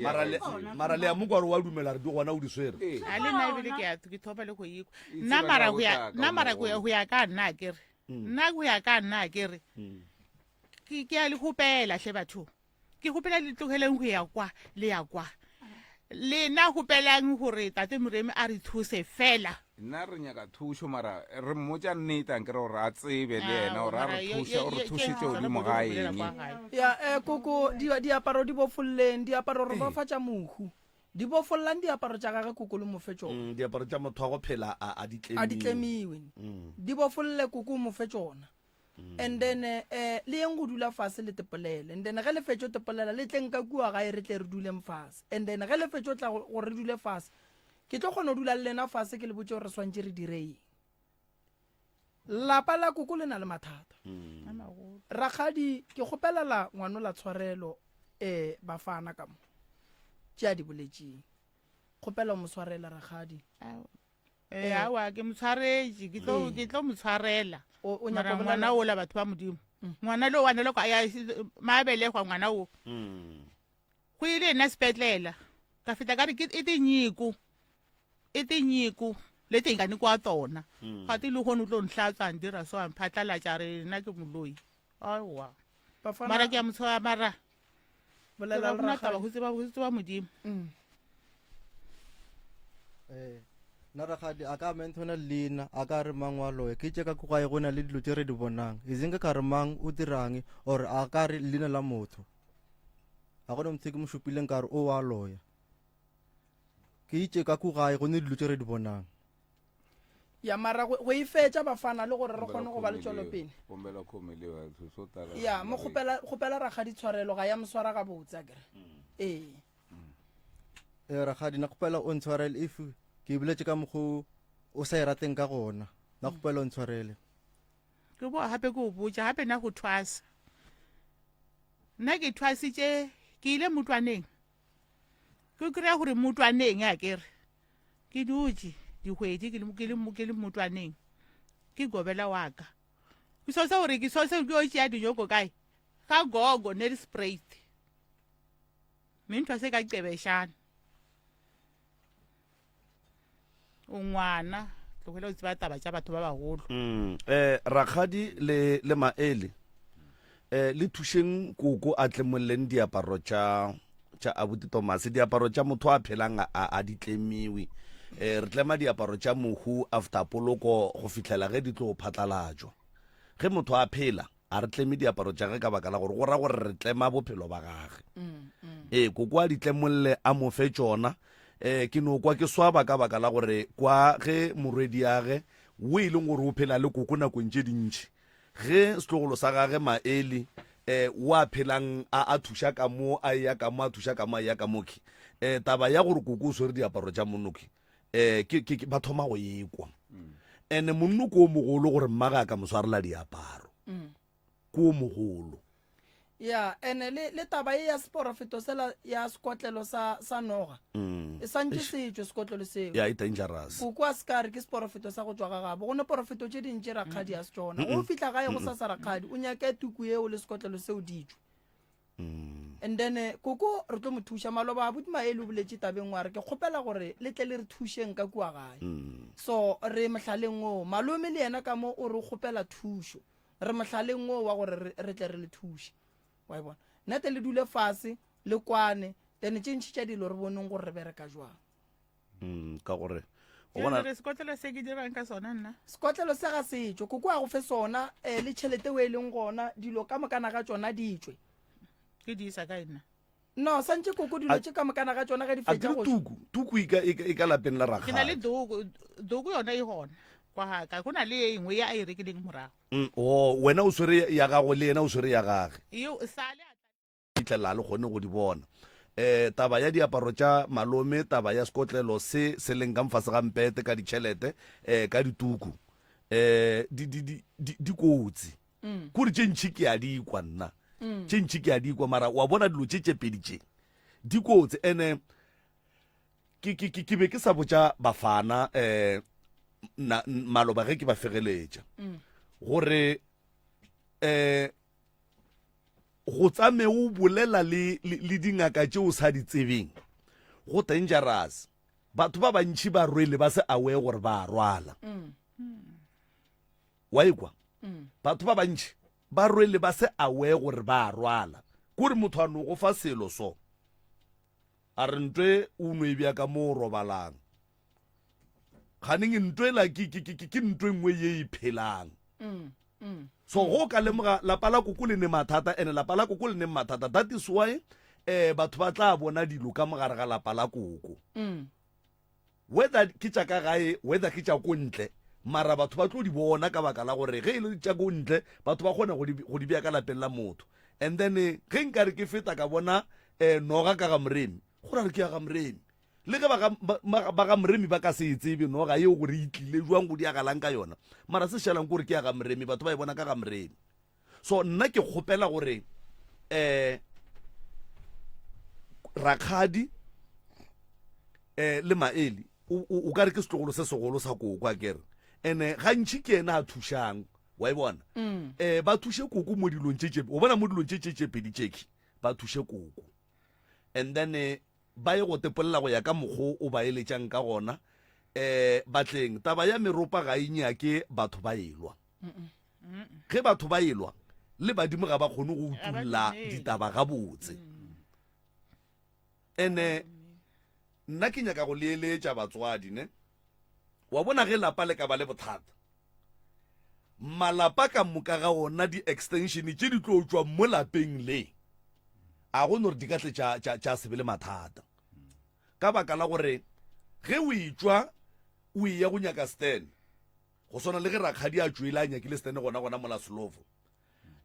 mara le mara le ya mokwa wa dumela re di gona o di swere a le nna ebile ke ya ke thoba le go ikwa nna mara go ya nna mara go ya go ya ka nna ke re nna go ya ka nna ke re ke ke ya le gopela hle batho ke gopela le tlogeleng go ya kwa le ya kwa lena gopelang gore tate moremi a re thuse fela nna re nyaka thušo mara re mmotša nnete a nkere gore a tsebe le yena gore a re thuše o re thušitše godimo ga eng ya um koko diaparo di bofolleng diaparo re bafatša mohu di bofollang diaparo tša gage koko le mofe tšona mm, diaparo tša motho wa go phela a di tlemiwe mm. di bofolle koko mofe tšona and then eh le yeng go dula fase le tepolele and then ge le fetšo tepolela le tleng ka kua gae re tle re duleng fase and then ge le fetšo tla gore re dule fase ke tlo kgona go dula le lena fase ke le botse gore re swantše re dire eng lapa la koko le na le mathata mm. rakgadi ke kgopelela ngwanola tshwarelo um bafana ka mo tše a di boletšeng kgopela o mo tshwarela rakgadi Eh, awa ke mo tshwaretše ke tlo ke tlo mo tshwarela O- o nyaka mara go ngwana bolela- ola batho ba modimo ngwana lo wane loko a ya maabelegwa ngwana o go ile nna sepetlela ka feta ka re ke e tinyiko e tinyiko leti hi nga nyikiwa tona ga ti le kgone o tlo nhlatswa a ndira so a mphatlalatša a re nna ke moloi aowa Bafana- mara ke a mo tshwara mara bolela go le na taba rakgadi. go tseba go tseba modimo Mm. Eh, nna rakgadi a ka menthona leina a ka re mang wa loya ke tše ka ko gae go na le dilo tše re di bonang e seng ka re mang o dirang or a ka re leina la motho ga gona motho ke mo šupileng ka re o wa loya ke itše ka ko gae go ne dilo tše re di bonang ya mara go go e fetša bafana le gore re kgone go ba le tšwelopele Gombela kgome le batho so tala. ya mo kgopela kgopela rakgadi tshwarelo ga ya mo swara gabotse a kere ee ee rakgadi na kgopela o ntshwarele if ke boletse ka mokgo o sa e rateng ka gona na kgopela o ntshwarele ke boa gape ke o botša gape nna go thwasa nna ke thwasitše ke ile motwaneng ke kry-a gore motwaneng a kere ke dutše dikgwedi ke le- ke le ke le motwaneng ke gobela wa ka ke so se gore ke so se ke yo tšea dinyoko kae ga gogo nelspruit mme ntho se ka qebešana o ngwana tlogela o tseba taba tša batho ba bagolo Mm, eh rakgadi le le maele eh le thušeng koko a tlemolleng diaparo tša tša abuti Thomas diaparo tša motho a phelang a a di tlemiwe eh re tlema diaparo tša mohu after poloko go fihlela ge di tlo phatlalatšwa ge motho a phela a re tleme diaparo tša ge ka baka la gore go ra gore re tlema bophelo ba gage ee koko a di tlemolle a mo fe tšona um ke no kwa ke swaba ka baka la gore kwa ge morwediage o e leng gore o phela le koko nakong tše dintši ge setlogolo sa gage maeli um o a phelang a a thuša ka mo a eya ka mo a thuša ka mo a eya ka mo ke um taba ya gore koko o swere diaparo tša monoki um ke, ke, ke ba thoma go ekwa ene monno ko o mogolo gore mmage a ka mo swarela diaparo ko o mogolo ya ene le le taba e ya seporofeto sela ya sekotlelo sa sa noga Mm. e santše se tšwe sekotlelo seo ya e dangerous koko a se ka re ke seporofeto sa go tšwa ga gabo go ne porofeto tše dintši rakgadi a se tšona go fihla gae go sasa rakgadi o nyake tuku eo le sekotlelo seo di tšwe. And then eh, koko re tlo mo thuša maloba abuti Maele o boletše tabeng wa re ke kgopela gore le tle le re thušeng ka kua gae. So re mohlaleng oo malome le yena ka mo o re o kgopela thušo. Re mohlaleng oo wa gore re, re tle re le thuše. Wa e bona? Nete le dule fase le kwane then tše ntši tša dilo re boneng gore re bereka jwang. Mm, ka gore o bona Jwale sekotlelo se ke dirang ka sona nna Sekotlelo se ga se tšwe, koko a go fe sona eh, le tšhelete o e leng gona, dilo ka mokana ga tšona di tšwe. Ke di isa kae nna? No, santše koko dilo tše ka mokana ga tšona ge di A fetša ke re go tšwa. tuku, tuku e ka, e ka, e ka lapeng la Ke na le rakgadi. doko, doko yona e gona kwa ga ka. Go na le e nngwe ye a e rekileng morago. Mm, oh, wena o swere ya gago le yena o swere ya gage. Yeo sale a tla. Fihlelela le kgone go di bona. Um taba ya diaparo tša malome, taba ya sekotlelo se se leng ka mfase ga mpete ka ditšhelete, um ka dituku, um di, di, di, di, di kotsi. Kore tše ntši ke a di kwa nna. Tše ntši ke a di kwa, mara wa bona dilo tše tše pedi tše di kotsi. Ene ke, ke, ke, ke be ke sa botša bafana um na, maloba ge ke ba fegeletša gore um go tsame o bolela le, le, le dingaka tše o sa di tsebeng go dangerous. Batho ba bantši ba rwele ba se aware gore ba a rwala. Wa ekwa? Batho ba bantši ba rwele ba se aware gore ba a rwala. Kore motho a no go fa selo so, a re ntwe o no e bea ka mo o robalang. Kganeng ntwe la ke, ke, ke, ke ntwe nngwe ye e phelang. So go ka lemoga lapa la koko le ne mathata ene lapa la koko le ne mathata that is why eh batho ba tla bona dilo ka mogare ga lapa la koko. Whether ke tša ka gae whether ke tša ko ntle mara batho ba tlo di bona ka baka la gore ge e le tša ko ntle batho ba kgona go di go di bea ka lapeng la motho. And then ge nkare ke feta ka bona eh noga ka ga Moremi go ra re ke ya ga Moremi. Le ge ba ga, ba, ba ga Moremi ba ka se e tsebe noga yeo gore e tlile jwang go diagalang ka yona, mara se šalang ke gore ke ya ga Moremi, batho ba e bona ka ga Moremi. So nna ke kgopela gore um rakgadi um le Maeli o, o, o ka re ke setlogolo se segolo sa koko akere, ene gantši ke yena a thušang, wa e bona, um ba thuše koko mo dilong tše tše, o bona mo dilong tše tše tše pedi tšekhwi, ba thuše koko and then Ba ye go tepolela go ya ka mokgo o ba eletšang ka gona. Um batleng, taba ya meropa ga e nyake batho ba elwa. Ge batho ba elwa, le badimo ga ba kgone go utulla ditaba gabotse. Ene nna ke nyaka go le eletša batswadi ne. Wa bona ge lapa le ka ba le bothata, malapa ka moka ga ona di-extension tše di tlo tšwa mo lapeng le, a go no re di ka tle tša, tša, tša se be le mathata. Ka baka la gore ge o etšwa o eya go nyaka stand, go swana le ge rakgadi a tšwele a nyakile stand gona gona mola Slovo,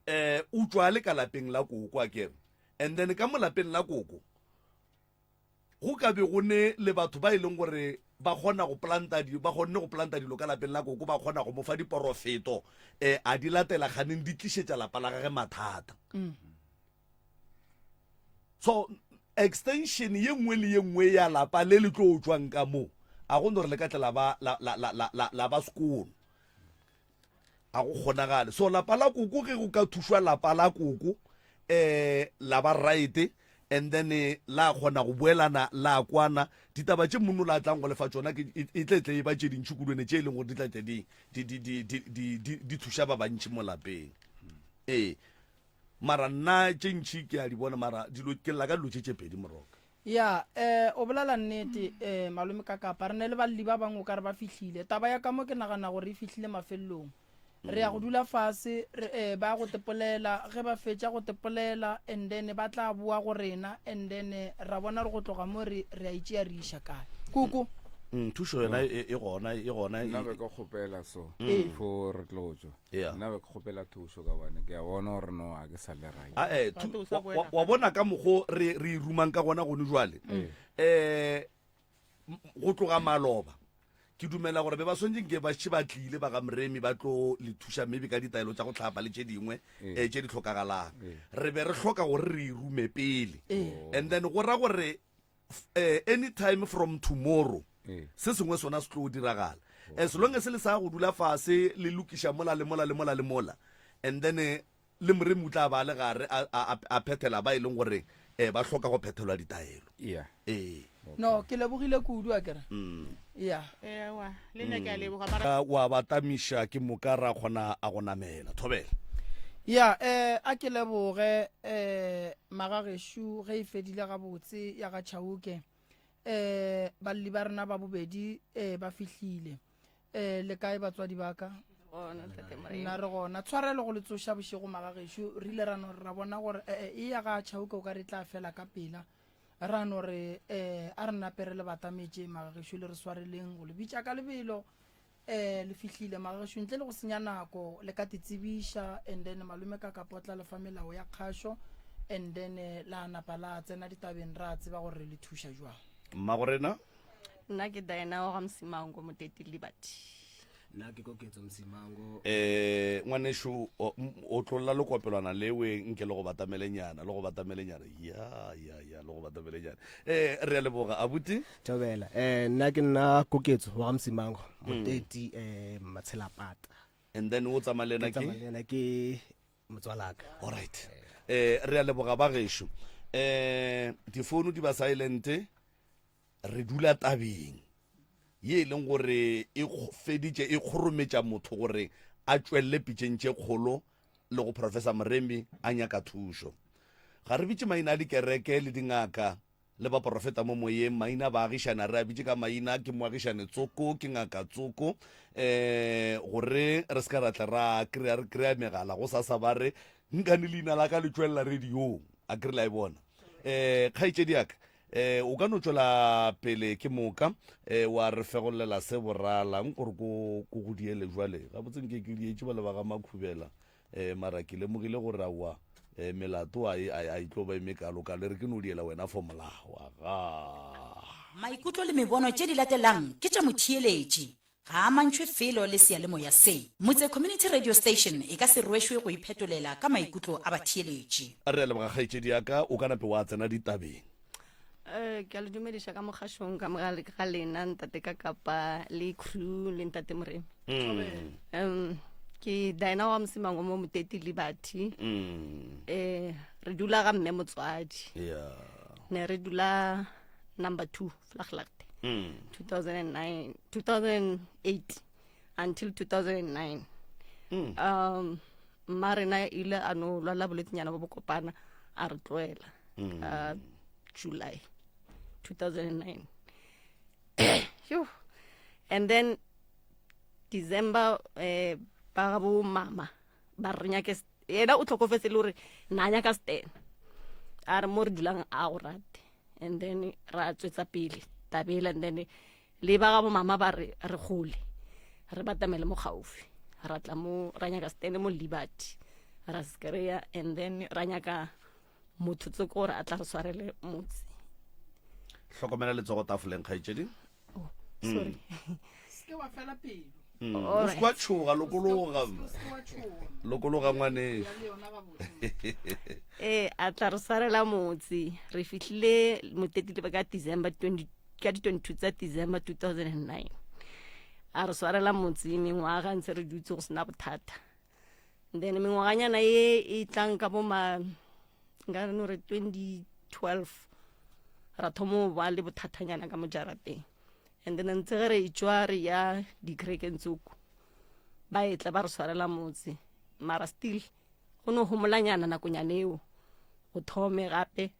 eh, o tšwa a le ka lapeng la koko akere, and then ka mo lapeng la koko Go ka be go ne le batho ba e leng gore ba kgona go planta di, ba kgonne go planta dilo ka lapeng la koko, ba kgona go mo fa diporofeto, eh, a di latela kganeng di tlišetša lapa la gage mathata. So extension ye nngwe le ye nngwe ya lapa le le tlo tšwang ka mo, a go no re le ka tle la ba, la, la, la, la, la, la ba sekono. A go kgonagale. So lapa la koko ge go ka thušwa lapa la koko eh la ba right and then eh, la kgona go boelana la kwana ditaba tše mono la tlang go lefa tšona ke e, e tle tle e ba tše dintši kudu ene tše e leng gore di tla tle di di di di di di di di thuša ba bantši mo lapeng. Ee. Mara nna tše ntši ke a di bona mara dilo ke lla ka dilo tše tše pedi moroka. Ya, eh, o bolela nnete, eh, malome Kakapa. Re ne le balli ba bangwe o ka re ba fihlile. Taba ya ka mo ke nagana gore e fihlile mafelelong. Re ya go dula fase, re, eh, ba ya go tepolela. Ge ba fetša go tepolela, and then ba tla boa go rena, and then ra bona gore go tloga mo re, re a e tšea re e iša kae. Koko. Mm, thušo yona e, e gona, e gona. Nna be ke kgopela so, Ee. before re tlo tšwa. Yeah. Nna be ke kgopela thušo ka gobane ke a bona gore no ga ke sa le right. A eh, Gape thu- o sa wa, boela wa, wa bona ka mokgo re re e rumang ka gona gone jwale eh m- go tloga maloba ke dumela gore be ba swantše nke ba šetše ba tlile ba ga Moremi ba tlo le thuša maybe ka ditaelo tša go hlapa le tše dingwe Ee. eh, tše di hlokagalang. Ee. Re be re hloka gore re e rume pele Ee. and then go ra gore eh, anytime from tomorrow Ee. se sengwe sona se tlo diragala as long as le sa go dula fase le lokiša mola le mola le mola le mola and then eh, Le Moremi o tla ba a le gare a, a, a, a phethela ba e leng gore um ba hloka go phethelwa ditaelo. Yeah. Ee. No, ke lebogile kudu, a kere. Mm. Yeah. Ewa, le nna ke a leboga mara. Ka wa ba tamiša ke moka ra kgona a go namela. Thobela. Ya, eh, a ke leboge eh magagešo ge e fedile gabotse ya ga Chauke. Eh, balli ba rena ba bobedi eh ba fihlile. Eh, le kae batswadi ba ka? Gona, Ntate Morena. Nna re gona. Tshwarelo go le tsoša bošego magagešo. Re ile ra no ra bona gore eh, eh, e ya ga Chauke o ka re tla fela ka pela. Ra no re eh, a re nape re le batametše magagešo le re swareleng go le bitša ka lebelo. Eh, le fihlile magagešo ntle le go senya nako le ka titsebiša and then malome ka kapotla le fa melao ya kgašo and then eh, la napa la tsena ditabeng ra tseba gore re le thuša jwang. Mmagorena. Nna ke Diana wa ga Msimango Moteti Liberty. Nna ke Koketso Msimango. Eh, ngwanešu, o, o tlolla lekopelwana lewe nke le go batamelenyana, le go batamelenyana. Ya, ya, ya, le go batamelenyana. Eh, re a leboga, abuti. Thobela. Eh, nna ke nna Koketso wa ga Msimango, Moteti, eh, Matshelapata. And then o tsamaya le ena Ke tsamaya ke? le ena ke motswalaka. All right. Eh, re a leboga ba gešo. Eh, difounu di ba silent. Re dula tabeng ye e leng gore e feditše e kgorometša motho gore a tšwelele pitšeng tše kgolo le go Professor Moremi a nyaka thušo. Ga re bitše maina a dikereke le dingaka le baporofeta mo moyeng, maina a baagišane a re a bitše ka maina, ke moagišane tsoko, ke ngaka tsoko, um gore re se ka ra tla ra kry-a re kry-a megala gosasa ba re nkane leina la ka le tšwelela radiong, a kere la e bona. Um kgaetšedi ya ka, Eh, o ka no tšwela pele ke moka eh, wa re fegollela se borala nkore ko ko go diele jwale gabotse nke ke dietše ba le ba ga makhubela eh, mara ke lemogile gore aowa eh, melato a e, a e tlo ba e mekalokalo e re ke no diela wena for molao aga. Maikutlo le mebono tše di latelang ke tša motheeletši. Ga a amantšhwe felo le seyalemoya se. Motse Community Radio Station e ka se rwešwe go iphetolela ka maikutlo a batheeletši. Re a leboga kgaetšedi ya ka, o ka nape wa tsena ditabeng. Eh, ke a le dumediša ka mogašong ka moga ga lena ntate ka kapa le crew le ntate moremi um ke diana wa mosemango mo moteti liberty eh re dula ga mme motswadi Yeah. ne re dula number 2 Vlaglaagte 2009 2008 until 2009 um mma rena ile a no lwala bolwetsenyana bo bokopana a re tloela ka July 2009 Phew. and then December eh ba ga bo mama ba re nyake yena o tlhokofetse le gore na nyaka stena a re mo re dulang a go rate and then ra tswetsa pele tabela and then le ba ga bo mama ba re re gole re batamele mo gaufi ra tla mo ra nyaka stene mo liberty ra se kry-a and then ra nyaka motho tsoko gore a tla re swarele motse hlokomela letsogo tafoleng kgaetšedi oh, sorry mm. se wa fela pelo mm. o se wa tšhoga lokologa lokologa ngwaneso ee a tla re swarela motse re fihlile motetile ka december 20 ka di-22 tsa december 2009 a re swarela motse mengwaga ntse re dutse go sena bothata then mengwaganyana e e tlang ka bo ma nka re no re 2012 ra thoma go ba le bothathanyana ka mo jarateng and then ntse ge re etswa re ya dikerekeng tsoko ba etla ba re swarela motse mara still go no homolanyana nakonyana eo go thome gape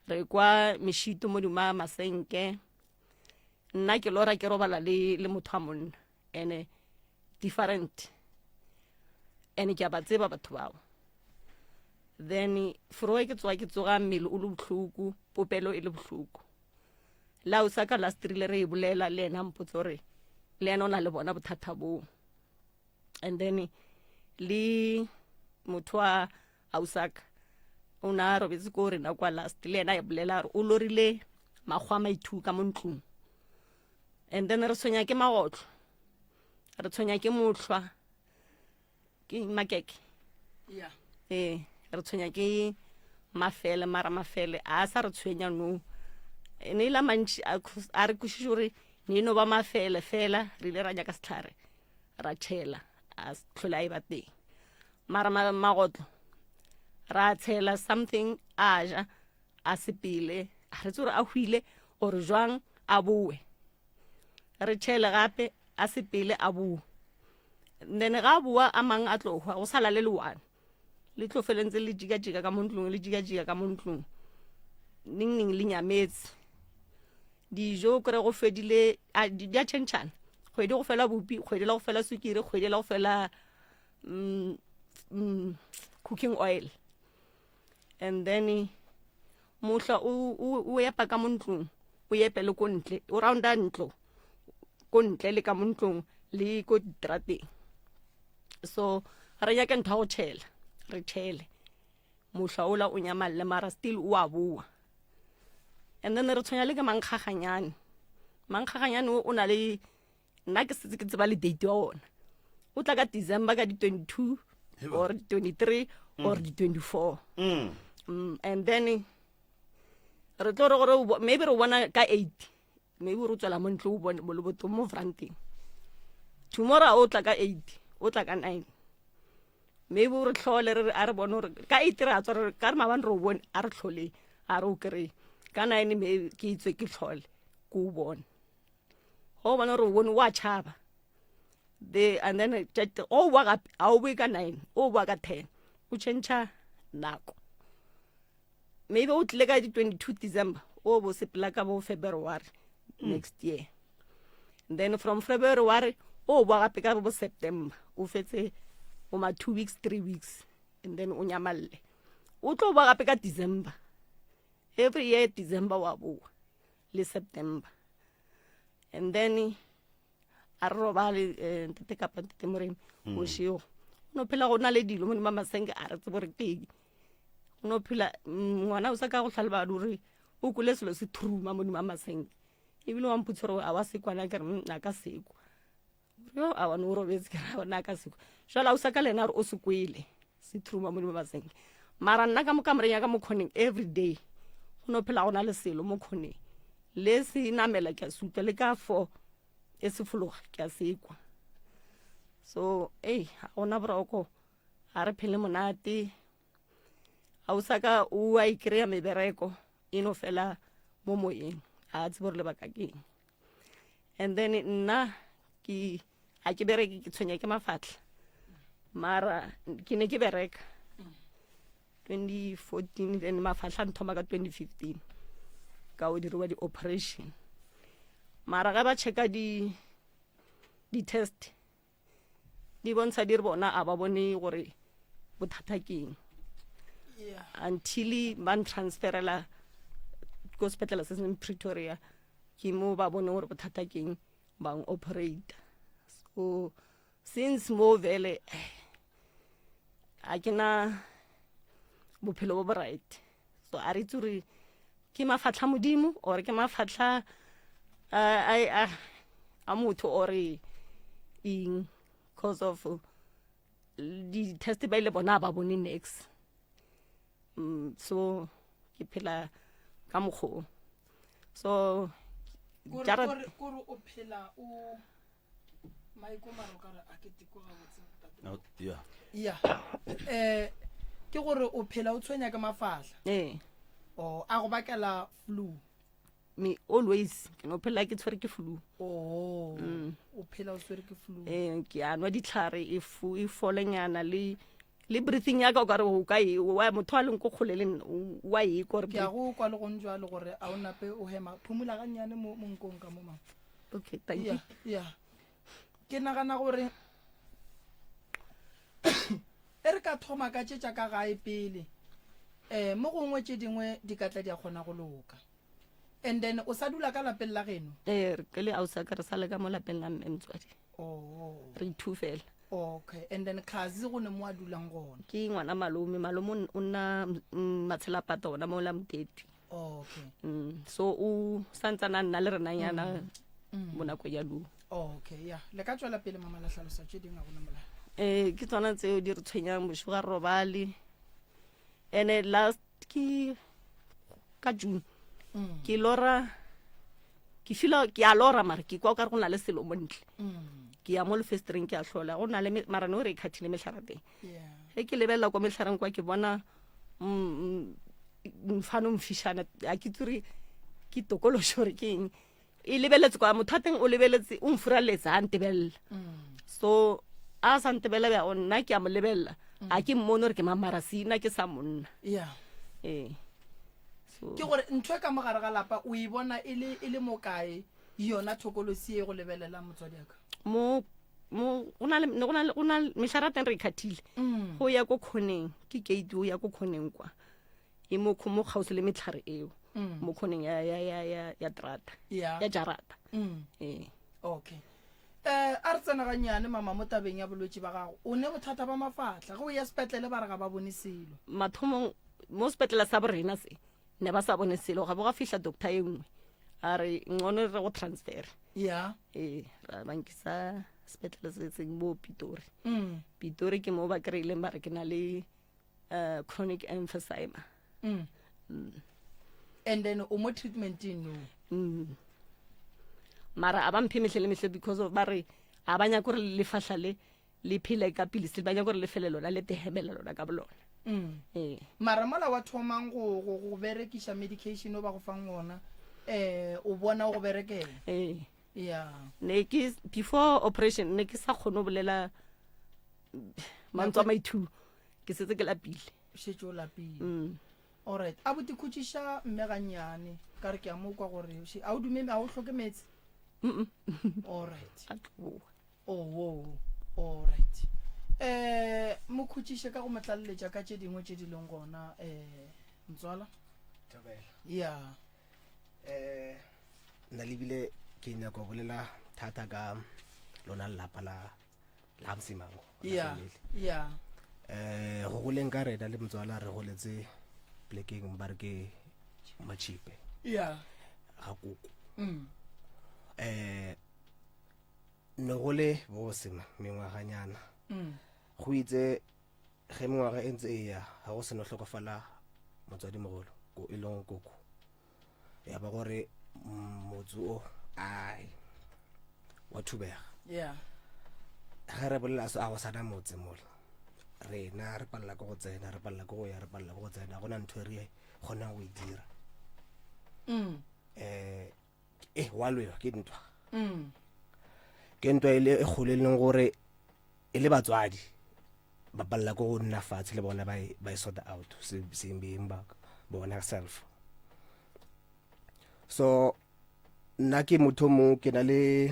re kwa mešito mo dima masenke nna ke lora ke robala le le motho wa monna ene different ene ke a ba tseba batho bao then foroe ke tsoga ke tsoga mmele o le bohloko popelo e le bohloko la o sa ka last rile re e bolela le ena mpotse gore le ena o na le bona bothata boo and then le motho wa ausaka o ne a robetse ko rena kwa last le ena e bolela gore o lorile makgwa maithuka mo ntlong and then re tshwenya ke magotlo re tshwenya ke mohlwa ke makeke yeah ee re tshwenya ke mafele mara mafele a sa re tshwenya no ne ile mantši a re kwešiše gore ne e no ba mafele fela re ile ra nyaka setlhare ra tšhela a tlhole a e ba teng mara magotlo Ra tshela something a ja a sepele a re tse gore a hwile or jwang a boe. Re tšhele gape a sepele a boe. Then ga a boa a mang a tlo hwa go sala le le one. Le tlo felentse le jika-jika ka mo ntlong le jika-jika ka mo ntlong. Ning ning le nyametse. Dijo kry go fedile di a tšhentšhana. Kgwedi go fela bupi, kgwedi la go fela sukiri, kgwedi la go fela mm, mm, cooking oil. And then mohla o o epa ka mo ntlong, o epe le ko ntle, o rounda ntlo ko ntle le ka mo ntlong le ko ditrateng. So re nyake ntho ya go tšhela, re tšhele. Mohla ola o nyamalle mara still o a boa. And then re tshwenya le ke mankgaganyane. Mankgaganyane o na le nna ke setse ke tseba le date wa ona. O tla ka December ka di 22 or di 23 or di 24. And then re tlo re gore maybe re bona ka 8 maybe re tswela mo ntlo o bone mo lebotong mo franteng. Tomorrow o tla ka 8 o tla ka 9. Maybe o re tlhole re re a re bone gore ka 8 re a tswa re ka re maabane re o bone a re tlhole a re o kry ka 9 maybe ke itswe ke tlhole ke o bone. Go bona gore o bone wa tšhaba. The and then o boa gape a o boe ka 9 o boa ka 10 o change nako. Maybe o tlile ka di 22 December o bo sepela ka bo February next year. Then from February o boa gape ka bo September o fetse o ma 2 weeks 3 weeks and then o nyamalle. O tlo boa gape ka December. Every year December wa boa le September. And then a re robale ntate kapa ntate Moremi bošego. O no phela go na le dilo mo mama senke a re tsebe gore ke eng. O no phela ngwana o sa ka go tlhaleba gore o kwele selo se thuruma mo mama senke. Ebile wa mpotsa gore a wa sekwana ke re a ka sekwa. Yo a wa no robetse ke re a ka sekwa. Jwale a o sa ka le ena gore o se kwele se thuruma mo mama senke. Mara nna ka mo kamoreng ya ka mo khoneng every day go no phela go na le selo mo khoneng. Le se namela ke a se utlwa le ka 4 e se fologa ke a se kwa. So ei ga gona boroko ga re phele monate. A o sa ka o a ikry-a mebereko e no fela mo moyeng a tsebe gore lebaka ke eng. And then nna ke ga ke bereke ke tshwenya ke mafatlha mara ke ne ke bereka 2014 then mafatlha nthoma ka 2015 ka o diriwa di-operation mara ga ba checka di di-test di bontsha di re bona a ba bone gore bothata ke eng until ba ntransferela ko sepetlele se seng Pretoria ke mo ba bone gore bothata ke eng ba operate. So since mo vele a ke na bophelo bo bo right. So a re itse gore ke mafatlha modimo or ke mafatlha a motho or eng cause of di-test ba ile bona ba bone next. So ke phela ka mokgwa o. So kore o phela o maiko mara o ka re a ke teko gabotse No, yeah. Yeah. Ke gore o phela o tshwenya ke mafahla. O a go bakela flu. Me always ke no phela ke tshwere ke flu. Oh. O phela o tshwere ke flu. Ke a nwa ditlhare e fu e folenyana le le breathing ya ka o ka re o ka e wa motho a leng ko kgole le nna wa e ko re Ke a go kwa le gong jwalo gore a o nape o hema phumula ga nnyane mo mo nkong ka mo mama. Okay, thank you. Yeah, yeah. Ke nagana gore e re ka thoma ka tše tša ka gae pele mo gongwe tše dingwe di ka tla di a kgona go loka. And then o sa dula ka lapeng la geno? Re ke le ausi ka re sa le ka mo lapeng la mme motswadi. Oh. Re ithu fela. Okay, and then Khazi go ne mo a dulang gona? Ke ngwana malome, malome o nna matshelapata ona mo la Moteti. Okay. So o santsana nna le rena yana mo nako ya lu. Okay, yeah. Le ka tswela pele mama la hlalosa tše dingwe gona mola. Ke tsona tseo di re tshwenyang bošego ga robale. Ene last ke ka June. Ke lora ke feel ke a lora mara ke kwa o ka re go na le selo mo ntle. Ke ya mo lefestereng ke a hlola go na le mara no re e khathile mehlare teng. Ge ke lebelela kwa mehlareng kwa ke bona Mfano mfišana a ke tsore ke tokološo gore ke eng e lebeletse kwa motho a teng o lebeletse o mfuraletse a ntebelela mm. so a sa ntebelela bja nna ke a mo lebelela mm. a ke mmone gore ke mamara sena ke sa monna yeah ee so ke gore ntho e ka mogare ga lapa o e bona e le e le mokae yona thokolosi e go lebelela motswadi aka mo mo go na le go na le go na mešara teng re ikhathile mm. go ya ko khoneng ke gate o ya ko khoneng kwa e mo mo kgauswi le metlhare eo mm. mo khoneng ya ya ya ya ya trata ya ya jarata mm. ee okay eh a re tsena gannyane mama mo tabeng ya bolwetši ba gago o ne bothata ba mafatla ge o ya sepetlele ba re ga ba bone selo mathomong mo sepetlele sa borena se ne ba sa bone selo ga bo ga fihla doctor e nngwe a re ngcono re go transfer ya ee ra bankisa sepetlele se seng mo pitori mm. pitori ke mo ba kry-ileng ba re ke na le uh, chronic emphysema mm. Mm. and then o mo treatmenteng no mm. mara a ba mphe mehle le mehle because of ba re a ba nyako gore lefahla le le phele ka pilisi ba nyako gore le fele lona le tehemela lona ka bolona mm. ee mara mola wa thomang go, go, go berekiša medication o ba go fang ona eh o bona o go berekela ee ya ne ke before operation ne ke sa kgone go bolela mantswe a maithuo ke setse ke lapile šetše o lapile mm. alright a bote khutšiša mme gannyane ka re ke a mo kwa gore a o dume a o hloke meetse alright a tloa oh alright eh mo khutšiše ka go mo tlaleletša ka tše dingwe tše di leng gona eh ntswala Thobela. ya Eh nna lebile ke nyaka go bolela thata ka lona lelapa la la Msimango. la ya family. ya Eh go goleng ka rena le motswala re goletse plekeng ba re ke Machipe ya ga koko. mm Eh ne go le bose mengwaganyana. Mm. Go itse ge mengwaga e ntse e ya ga go seno hlokofala motswadimogolo ko e leng koko ya ba gore motse o ai wa thubega yeah ge re bolela so a go sana motse mola rena re palela ke go tsena re palela ke go ya re palela ke go tsena go na ntho e re kgonang go e dira mm. eh eh wa lwewa ke ntwa mm. ke ntwa e le e kgolo e leng gore e le batswadi ba palela ko go nna fatshe le bona ba e, ba e sort out seng beng ba bona self so nna ke motho mongwe ke na le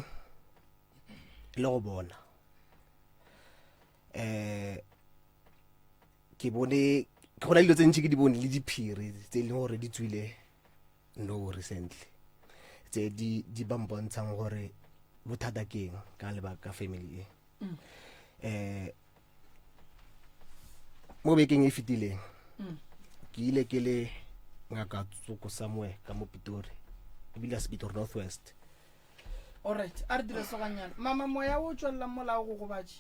le go bona eh ke bone go na le dilo tse ntši ke di bone le diphiri tse e leng gore di tswile no recently tse di di ba mpontshang gore bothata ke eng ka lebaka ka family e mm. eh mo bekeng e fetileng mm. ke ile ke le ngaka tsoko somewhere ka mo Pitori ebile a se Pitori North West alright a re dire soganyana mama moya o tswelelang molao go gobatše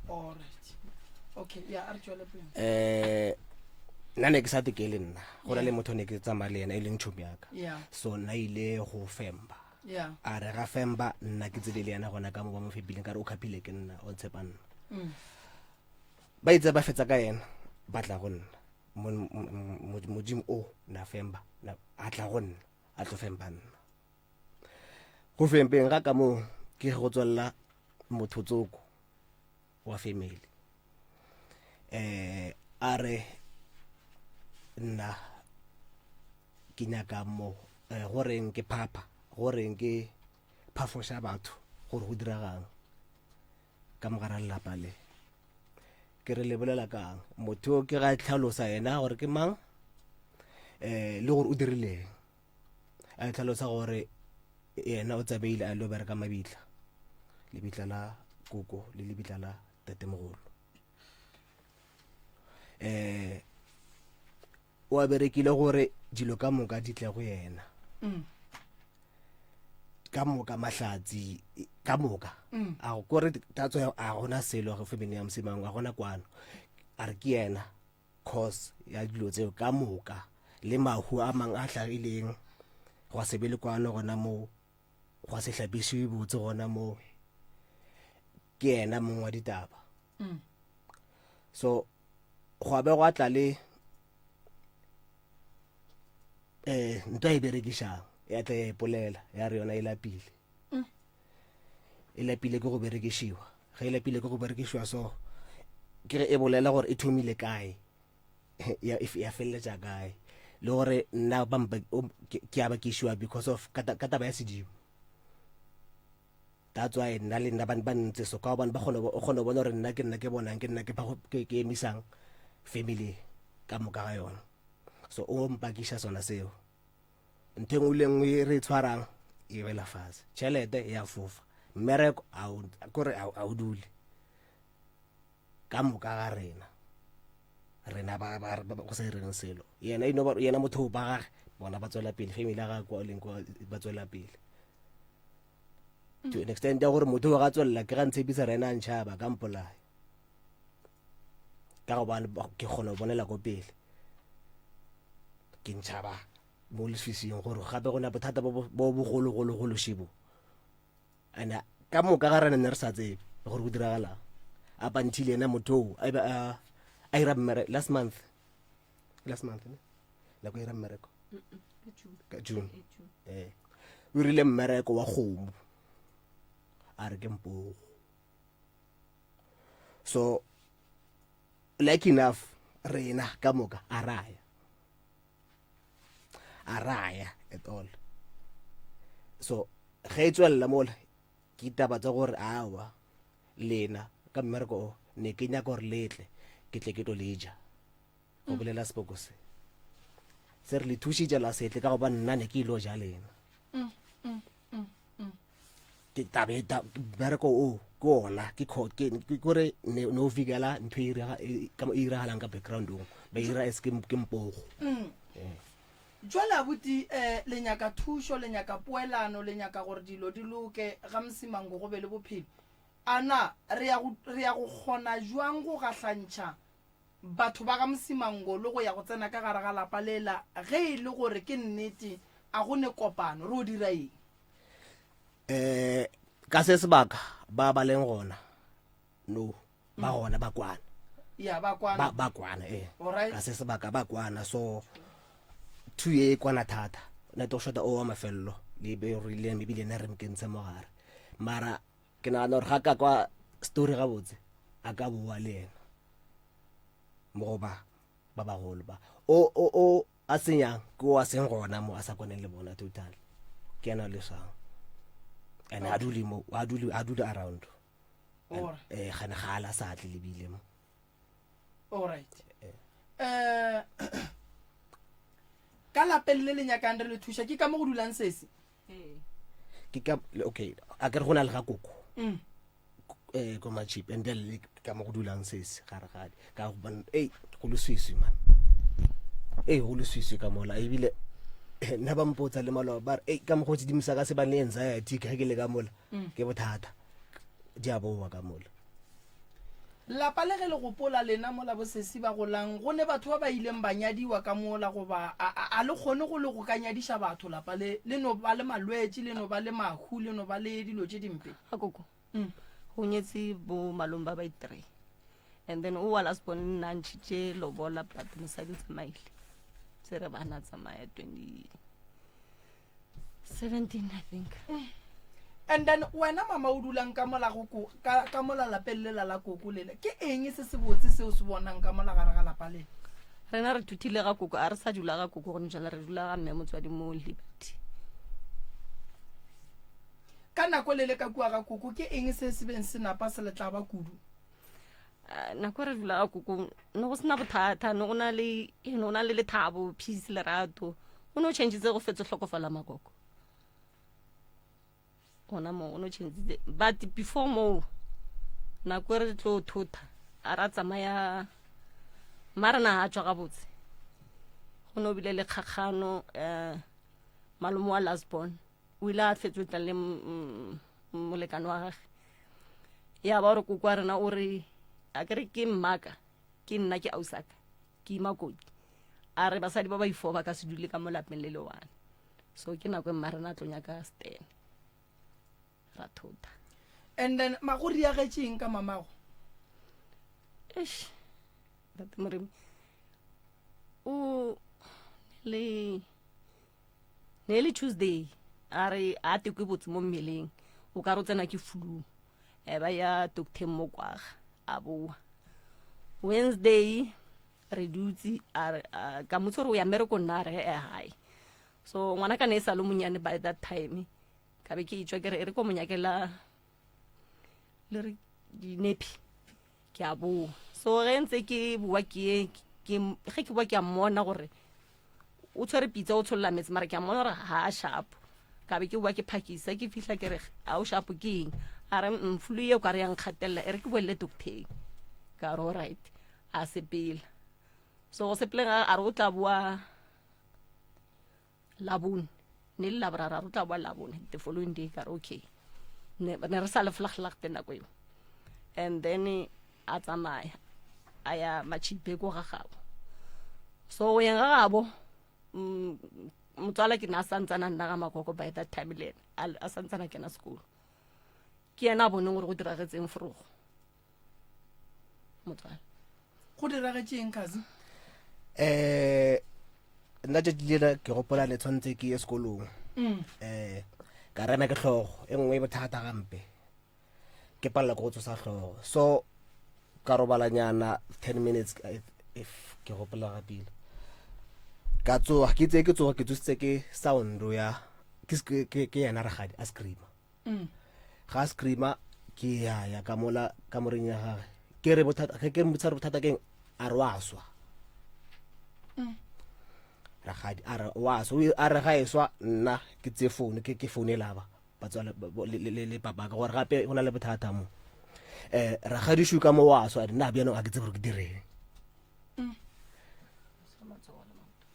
alright okay ya a re tswele pele eh nna ne ke sa tekele nna go na le motho ne ke tsamaya le yena e leng tšhomi yaka Yeah. so nna ile go femba Yeah. a re ga femba nna ke tsele le yena gona ka mo ba mo fepileng ka re o khapile ke nna o ntshepa nna Mm. ba itse ba fetsa ka yena ba tla go nna Mo- mo- mo- modimo o na femba na- a tla go nna a tlo femba nna go fempeng ga ka moo ke go tswelela motho tsoko wa family eh a re nna ke nyaka mo eh, go reng ke phapha go reng ke phafoša batho gore go diregang ka mogara lelapa le ke re le bolela kang motho ke ga tlhalosa yena gore ke mang eh le gore o dirileng a tlhalosa gore yena o tsabeile a lo bereka mabitla lebitla la koko le lebitla la tatemogolo eh o a berekile gore dilo ka moka di tle go yena mm. ka moka mahlatsi ka moka mm. a go kore tatso a gona selo go family ya mosimang a gona kwano a re ke yena cause ya dilo tseo ka moka le mahu a mang a hlagileng gwa se be le kwano gona moo gwa se hlapišiwe botse gona moo ke yena mong wa ditaba mm. so Gwa be gwa tla le eh ntwa e berekišang ya tla ya ipolela ya re yona e lapile mm. e lapile ke go berekišiwa ge e lapile ke go berekišiwa so ke ge e bolela gore e thomile kae ya ya feleletša kae le gore nna ke a bakišiwa because of ka taba ya sedimo That's why nna le nna ba ba ntse so ka gobane ba kgona o kgona go bona gore nna ke nna ke bonang ke nna ke ke ke emisang family ka moka ga yona so o mpakiša sona seo ntho e nngwe le nngwe e re e tshwarang e wela fatshe tšhelete e a fofa mmereko kore a o dule ka moka ga rena rena ba ba go sa ireng selo yena ino yena motho ba gage bona ba tswela pele family ya gagwe kwa leng kwa ba tswela pele to an extent ya gore motho wa ga tswelela ke ga ntshepisa rena a ntšhaba ka mpolaya ka gobane ke kgona go bonela ko pele ke ntšhaba mo leswising gore gape go na bothata bo bogologologolo šibo and ka moka ga rena ne re sa tsebe gore go diragalang up until ena motho oo a a ira mmere last month last month ne nako ira mmereko ka june eh o rile mmereko wa kgomo a re ke mpogo so like enough rena ka moka a raya a raya at all so ge e tswelela mola ke taba tsa gore awa lena ka mmereko o ne ke nyaka gore letle ke tle ke tlo leja go bolela sepoko se se re le thušitše la setle ka goba nna ne ke ilo ja lena mm, mm, mm, ke tabe mmereko o ke ona ke kore ne o fikela ntho e, e, e iragalang ka backgroundong ba ira as ke mpogo eh. Jwale abuti um le nyaka thušo le nyaka poelano le nyaka gore dilo di loke ga Msimango go be le bophelo a na re ya go re ya go kgona jwang go gahlantšha batho ba ga Msimango le go ya go tsena ka gare ga lapa lela ge e le gore ke nnete a go ne kopano re o dira eng? Um ka se sebaka ba ba leng gona no ba gona ba kwana ya ba kwana ba ba kwana eh Alright. ka se sebaka ba kwana so two e kwana thata ne to shota o wa mafello le be re ile maybe le ne re mkentshe mo gare mara ke nagana gore ga ka kwa story gabotse a ka boa le yena mo go ba ba bagolo ba o o o a senyang ke o a seng gona mo a sa kwaneng le bona total ke yena le swang and a dule mo a dule a dule around eh gane ga ala sa tle lebile mo all right eh ka lapeng le le nyakang re le thuša ke ka mo go dulang sesi ke ka okay a ke re go na le ga koko mm. eh ko machip and then le ka mo go dulang sesi gare gadi ka go ban ei go le swiswi man ei go le swiswi ka mola ebile eh, nna ba mpotsa le maloba ba re ei ka mokgwa o tsedimosa ka se ba le anxiety ka ke le ka mola mm. ke bothata di a boa ka mola. Lapa le ge le gopola lena mola bosesi ba golang, go ne batho ba ba ileng ba nyadiwa ka mola goba a, a, a le kgone go le go ka nyadiša batho lapa le, le no ba le malwetši, le no ba le mahu, le no ba le dilo tše dimpe. Ga koko, go nyetse bo malome ba ba itree and then o wa last born nna a ntšhitše lobola but mosadi o tsamaile tsere bana tsamaya 20 17 i think and then wena mama o dulang ka mola go ko ka, ka mola lapeng lela la koko lela ke eng se se botse seo se bonang ka mola gare ga lapa lela rena re thuthile ga koko a re sa dula ga koko gone jala re dula ga mme motswadi mo liberty ka nako le le ka kua ga koko ke eng se se beng se napa se le tlaba kudu Ah, nako re dula ga koko ne go sena bothata ne go na le eh, ne go na le lethabo peace lerato o ne o changitse go fetse tlhokofala makoko gona mo o ne o changitse but before moo nako e re tlo thotha a ra tsamaya mma rena a tswa gabotse go ne o bile le kgakgano um malome wa lasbon o ile a fetso tla le molekane wa gage ya ba gore koko wa rena o re a kere ke mmaka ke nna ke ausaka ke ima koti a re basadi ba ba ifo ba ka se dule ka mo lapeng le le one so ke nako e mma rena a tlo nyaka stene ra thota and then mago riagetšeng ka mamago eish. Ntate Moremi o le ne le Tuesday a re a tekwe botse mo mmeleng o ka re o tsena ke flu e ba ya doctor mo kwaga a boa Wednesday re dutse a re ka motse gore o ya mmereko nna a re e hae so ngwana ka ne e sa le monyane by that time ka be ke itswa ke re e re ko monyakela le re dinepi ke a boa so ge ntse ke boa ke ke ge ke boa ke a mmona gore o tshwere pitsa o tsholola metsi mara ke a mmona gore ga a shapo ka be ke boa ke phakisa ke fitlha ke re a o shapo ke eng a re mm, flu eo ka re yang kgatelela e re ke boelele docteng ka re alright a sepela so go sepeleng a re o tla boa labone ne le laboraro a re o tla boa labone the following day ka re okay ne ne re sa le flaglag nako eo and then a tsamaya a ya machipe ko ga gabo so go yeng ga gabo mm, motswala ke ne a santsana nna ga makoko by that time le ene a santsana kena sekolo ke yena a boneng gore go diragetseng forogo motswala go diragetšeng kazi eh nna tšatši lela ke gopola ne tshwanetse ke ye sekolong um ka rema ke tlhogo e nngwe e bothata gampe ke palela ke go tsosa tlhogo so ka robalanyana ten minutes if, if ke gopola gapile ka tsoga ke tse ke tsoga ke tsositse ke soundo ya ke ke ke yena ragadi a screamer Mm. Ga a screamer ke ya ya ka mola kamoreng ya gage ke re bothata ge ke mmotsa re bothata keng a re wa swa mm. rakgadi a re wa swa a re ga e swa nna ke tse founu ke ke founela ba batswala le papa ka gore gape go na le bothata mo um rakgadi shu ka mo wa swa nna bjanong a ke tsebe gore ke direng mm.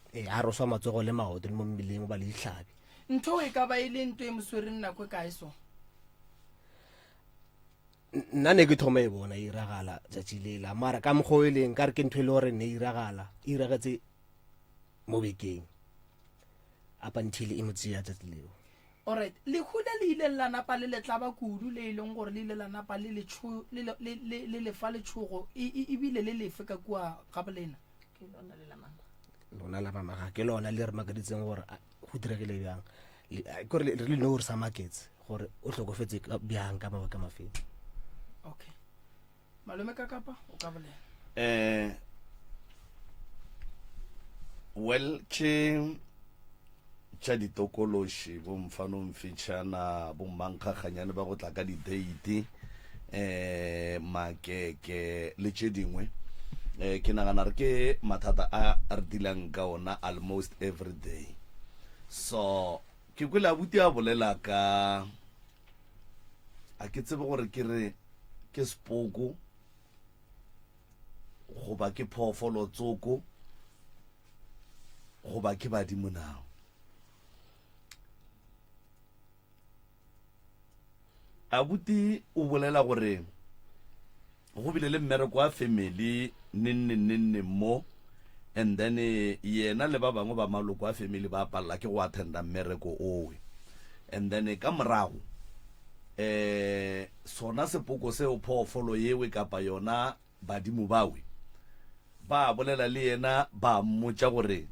Ee, a roswa matsogo le maoto le mo mmeleng o ba le dihlabi. Ntho e ka ba e le nto e mo swereng nako e kae so? Nna ne ke thoma e bona e iragala tšatši lela, mara ka mokgwa o e leng ka re ke ntho e le gore ne e iragala, e iragetse mo bekeng up until e mo tšea tšatši leo. Alright, lehu le le ileng la napa le le tlaba kudu le e leng gore le ile la napa le le le le le le le fa letšhogo e e ebile le lefe ka kua ga bolena? Ke lona le la mama. Lona la mama ga ke lona le re makaditseng gore go diregile bjang. Kore re le no re sa maketse gore o hlokofetse bjang ka mabaka mafeng. Okay. Malome ka kapa o ka bolela. Eh well ke tša ditokološi bo mfanomfitšhana bo mmankgakganyane ba go tla ka di-date um makeke le tše dingwe um ke nagana re ke mathata a re dealang ka ona almost every day so ke kwele abuti a bolela ka a ke tsebe gore ke re ke sepoko goba ke phoofolo tsoko goba ke badimo nao abuti o bolela gore go bile le mmereko wa family nenne nenne mo and then yena le ba bangwe ba maloko a family ba palela ke go attenda mmereko owe and then ka morago eh sona sepoko seo phoofolo yewe kapa yona Badimo bawe ba bolela le yena ba mmotša gore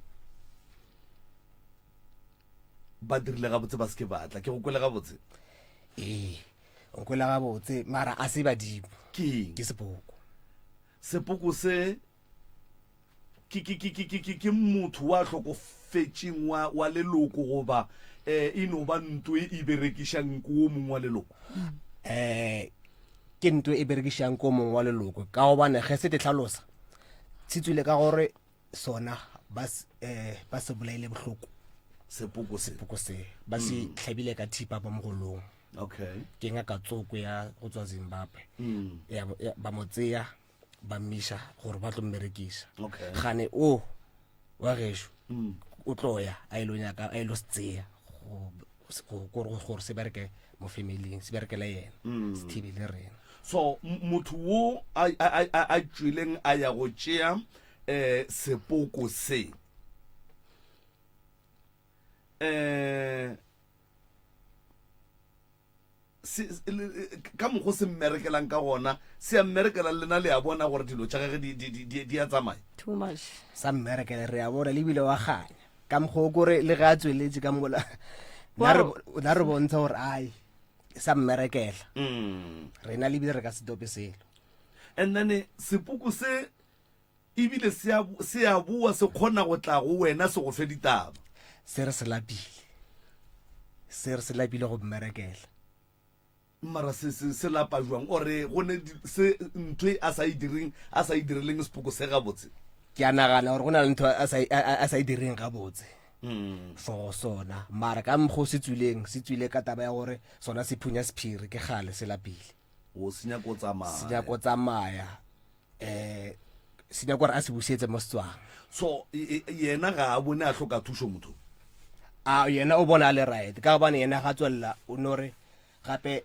ba dirile gabotse ba se ke ba tla. Ke go kwele gabotse? Ee, o nkwele gabotse, mara a se badimo. Ke eng? Ke sepoko. Sepoko se ke, ke, ke, ke, ke, ke, ke motho wa hlokofetšeng wa, wa leloko goba eh, e no ba nto e e berekišang ko wo mongwe wa leloko? Eh, ke nto e berekišang ko mongwe wa leloko ka gobane ge se te hlalosa se tswile ka gore sona ba eh, ba se bolaile bohloko sepoko se sepoko se ba se mm. hlabile ka thipa ba mogolong okay ke ngaka tsoko ya go tswa Zimbabwe mm. ya, ya, ba mo tseya ba mmiša gore ba tlo mmerekisa okay. gane o wa gešo mm. o tlo ya a ilo nyaka a ilo se tseya gore se bereke mo familing se berekele yena mm. se thibele rena so motho wo a tšweleng a ya go tšea um sepoko se um se, ka mokgo se mmerekelang ka gona, se a mmerekela le lena le a bona gore dilo tša gage di, di, di, di, di a tsamaya? Too much. Sa mmerekela, re a bona, le bile wa kganya. Ka mokgwa o kore le ge a tsweletše ka mola, na re, na re bontsha gore ai, sa mmerekela. Mm. Rena le bile re ka se tope selo. And then sepoko se ebile se a, se a boa se kgona go tla go wena se go fe ditaba. Se re se lapile. Se re se lapile go mmerekela. Mara se, se, se lapa jwang? O re go ne se ntho e a sa e direng, a sa e direleng sepoko se gabotse? Ke a nagana gore go na le ntho a sa, a, a sa e direng gabotse. Mm. For go sona. Mara ka mokgwa o se tswileng, se tswile ka taba ya gore sona se phunya sephiri ke kgale se lapile. O se nyaka go tsamaya. Se nyaka go tsamaya. Eh, se nyaka gore a se busetse mo setswang. So, yena ga a bone a hloka thušo motho? A yena o bona a le right, ka gobane yena ga tswelela o no re gape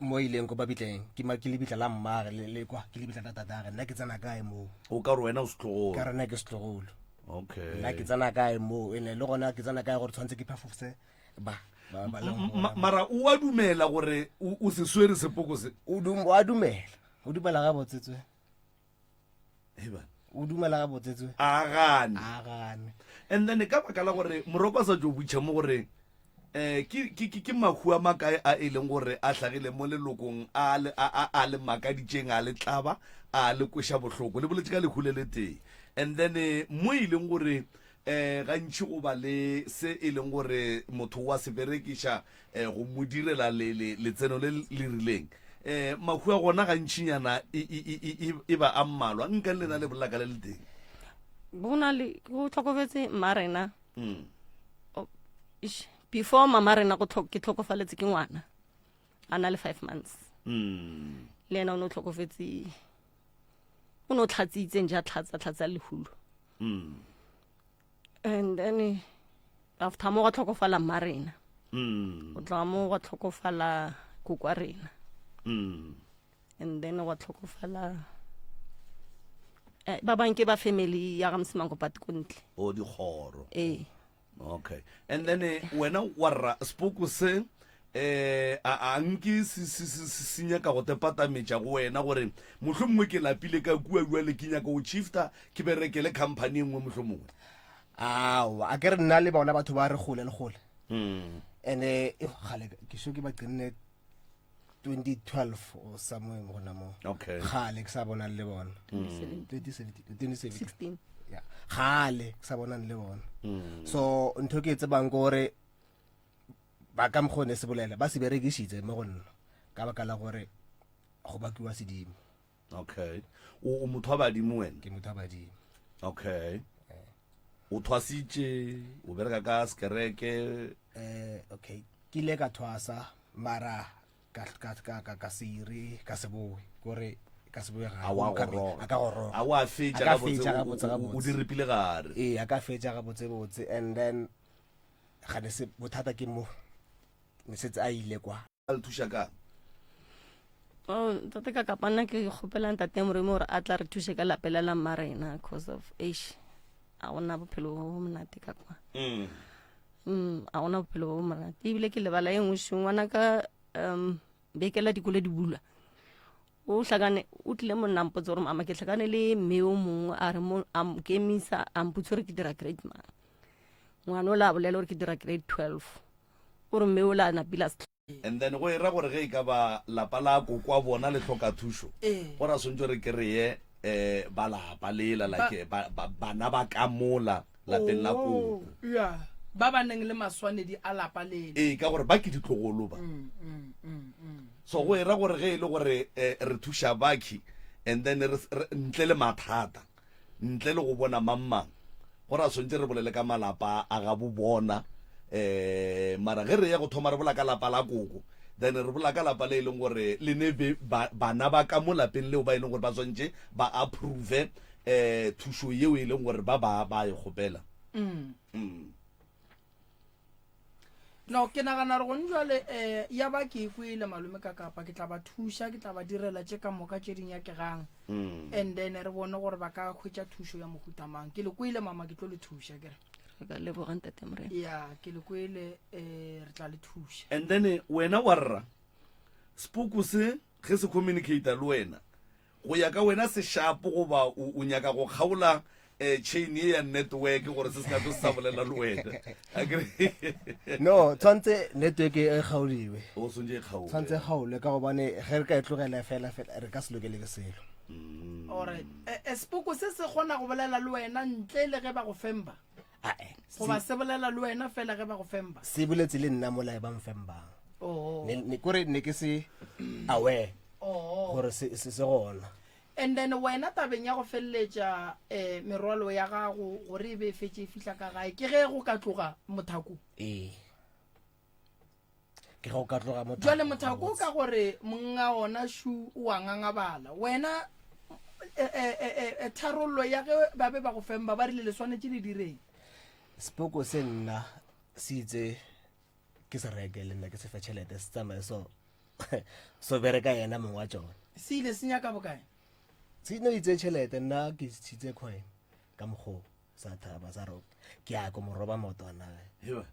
mo ileng ko babitleng ke ma ke lebitla la mmage le le kwa ke lebitla la tatage nna ke tsena kae moo o ka re wena o setlogolo ka re nna ke setlogolo okay nna ke tsena kae moo ene le gona ke tsena kae gore tshwanetse ke phafofse ba ba ba leng gona. Mara o a dumela gore o se swere sepoko se o dum o a dumela o dumela gabotse tswe Hei bana. O dumela gabotse tswe a gane a gane and then ka baka la gore moroko a sa tšo butšha mo gore eh ke ke ke ke mahu a makae a e leng gore a hlagile mo lelokong a le a a a le makaditšeng a le tlaba a le kweša bohloko le boletše ka lehu le le tee and then eh, mo e leng gore eh gantši go ba le se e leng gore motho wa se berekiša eh, go mo direla le, le, letseno le le rileng eh mahu a gona gantšinyana e, e, e, e, e, e ba a mmalwa nka le lena le bolela ka le le teng go na le go tlhokofetse mma rena mm. Oh, ish, before mama rena go ke tlhokofaletse ke ngwana a na le five months Mm. le ena o ne o tlhokofetse o ne o tlhatsitseng ja tlhatsa tlhatsa lehulo Mm. and then eh, after mo gwa tlhokofala mma rena Mm. go tloga mo gwa tlhokofala kokwa rena Mm. and then gwa tlhokofala eh, ba bang ke ba family ya ga mosimango but ko ntle o dikgoro ee okay and then eh, wena wa rra sepoko se eh a a nke se se se se se nyaka go tepatametša go wena gore mohlomongwe ke lapile ka kua bjale ke nyaka go shifta ke berekele company e nngwe mohlomongwe aowa a ke re nna le bona batho ba re gole le gole mm. and-e eh, gale ke so ke ba qenne 2012 or somewhere gona mo okay gale ke sa bonang le bona 2017. 2017 16 yeah gale ke sa bonang le bona mm. so ntho ke e tsebang ke gore ba ka mokgwa ne se bolela ba se berekišitse mo go nna ka baka la gore go bakiwa sedimo okay o o motho wa badimo wena ke motho wa badimo okay o thwasitše o bereka ka sekereke eh okay ke ile ka thwasa mara ka ka ka ka ka se ire ka se boe kore ka se boe A wa goroga. a ka goroga A wa fetša A ka gabotse, fetša o- gabotse o- o- gabotse o di ripile gare. ee a ka fetša gabotse botse and then ga ne se bothata ke mo ne setse a ile kwa a le thuša kang Oh, ntate ka kapa nna ke kgopela ntate moremi gore a tla re thuse ka lapela la mma rena cause of eish a gona bophelo bo bo monate ka kwa mm. mm, a gona bophelo bo bo monate ebile ke lebala e nngwe šong ngwana ka um bekela dikolo di bulwa o hlakane o tlile mo nna mpotse gore mama ke hlakane le mme yo mongwe a re mo a nkemisa a mpotse gore ke dira grade mang ngwana o la bolela gore ke dira grade 12 o re mme o la napile a se and then go era gore ge e ka ba lapa la kokwa bona le hloka thušo Ee. go ra swantse re kry-e um ba lapa lela like ba- ba- bana ba ka mola lapeng la Oh, koko yeah. ba ba neng le maswanedi a lapa lele ee ka gore ba ke ditlogolo ba Mm, mm, mm, mm. so go era gore ge e le gore eh, re thuša bakhi and then re, re, ntle le mathata ntle le go bona mang-mang go ra swantse re bolele ka malapa a gabo bona um mara ge re ya go thoma re bola ka lapa la koko then re bola ka lapa le e leng gore le ne be ba, bana ba ka mo lapeng leo ba e leng gore ba swantse ba approve um thušo yeo e leng gore ba ba ba e kgopela Mm. mm. No, ke nagana gore gone jwale um ya ba ke e kwele malome ka kapa ke tla ba thuša ke tla ba direla tše ka moka tše di nyakegang Mm. and then re bone gore ba ka hwetša thušo ya mohuta mang ke le kwele mama ke tlo le thuša ke re. Re ka leboga ntate Morena. Ya, ke le kwele eh re tla le thuša. And then eh, wena wa rra sepoko se ge se communicate le wena go ya ka wena se shapo goba o, o nyaka go kgaola eh, chain ye ya network gore se se ka tlo se sa bolela le wena Akere- no tshwanetse network e kgaoliwe o swantse e kgaolwe tshwanetse e kgaolwe ka gobane ge re ka e tlogela fela fela re ka se lokele ke selo Mm. Alright. Eh, eh, sepoko se se kgona go bolela le wena ntle le ge ba go femba. Goba se bolela le wena fela ge ba go femba. Se boletse le nna mola e ba mfembang. Oh. Ne ne kore ne ke se aware. Oh. Gore se se se gona. And then wena tabeng ya go feleletša eh merwalo ya gago gore e be e fetše e fihla ka gae ke ge go ka tloga mothako. Ee. Ke ge go ka tloga mothako. Jwale mothako ka gore monga ona shu o a ngangabala. Wena e, e, e, e, tharollo ya ge ba be ba go femba ba rile le swanetše le direng? Sepoko se nna se itse ke se reke le nna ke se fe tšhelete se tsamaye so so bereka yena mongwe wa tšona. Se ile se nyaka bokae? Se no itse tšhelete nna ke tshitse coin ka mokgo sa thaba sa re ke ya ko mo roba maotwana. Heba.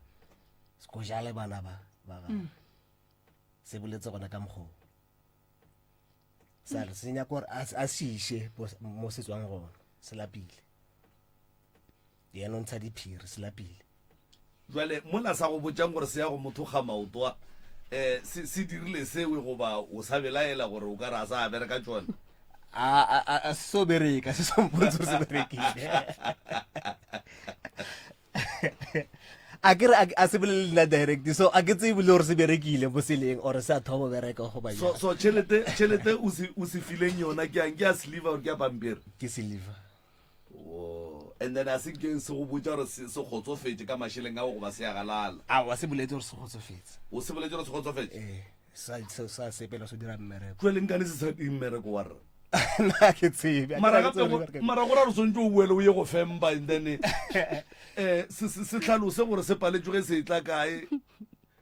Se ko jale bana ba ba ga. Se boletse gona ka mokgo. Sa re se nyaka gore a se iše mo se tswang gona se lapile. Yena o ntsha diphiri se lapile. Jwale mola sa go botšang gore se ya go motho ga maoto eh se se dirile sewe goba o sa belaela gore o ka re a sa bereka tšona? A a a so bereka se so mpotse gore se berekile. A ke re a se bolele nna direct so a ke tsebe le gore se berekile mo seleng or se a thoma bereka goba So so tšhelete tšhelete o se o se fileng yona ke yang ke ya sliver or ke ya pampiri? Ke sliver. Wo, and then a se nkeng se go botša gore se se kgotsofetše ka mašeleng ao goba se a galala? Aowa, se boletse gore se kgotsofetse. O se boletse gore se kgotsofetše? Ee, sa, sa, sa sepela se dira mmereko. Jwale nkane se sa dire mmereko wa rra? Nna ke tsebe. Mara gape go, mara go ra gore swantse o boele o ye go femba and then eh se se se hlalose gore se paletšwe ge se etla kae,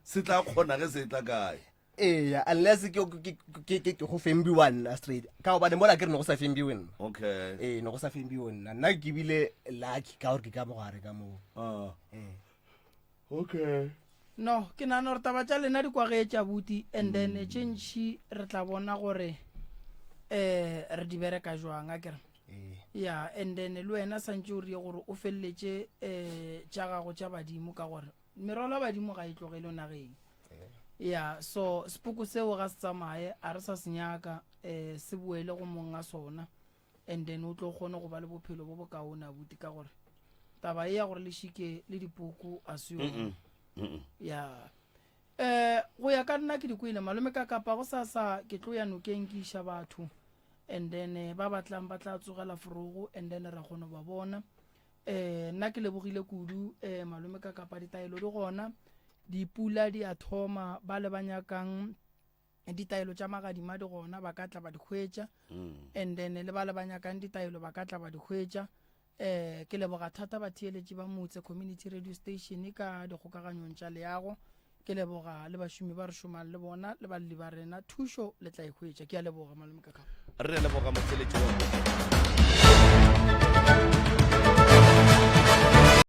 se tla kgona ge se etla kae. Eya, unless ke ke ke ke ke go fembiwa nna straight. Ka gobane mola ke re ne go sa fembiwe nna. Okay. Ee, ne go sa fembiwe nna. Nna ke bile lucky ka gore ke ka mogare ka moo. Ah. Ee. Okay. No, ke nagana gore taba tša lena di kwagetše abuti and then mm. tše ntšhi re tla bona gore eh re di bereka jwang a kere. Ee. Ya, and then le wena santše o rie gore o feleletše eh tša gago tša badimo ka gore merwalo ya badimo ga e tlogele nageng ya so sepoko seo ga se tsamaye a re sa se nyaka um se boele go mong a sona and then o tlo kgone go ba le bophelo bo bokaone abuti ka gore taba e ya gore le šike le dipoko a se yone ya um go ya ka nna ke di kwele malome ka kapa go sasa ke tlo ya nokeng ke iša batho and then eh, ba batlang ba tla tsogela forogo and then ra kgone go ba bona Eh, nna ke lebogile kudu eh, malome ka kapa ditaelo di gona dipula di a thoma ba le ba nyakang ditaelo tša magadima di gona ba ka tla ba di hwetša mm. and then le ba le ba nyakang ditaelo ba ka tla ba di hwetša eh ke leboga thata batheeletši ba motse community radio station ka dikgokaganyong tša leago Ke leboga le bašomi ba re šomang le bona le balli ba rena. Thušo le tla e hwetša. Ke a leboga, Malome Kakapa. Re a leboga motheeletši wa.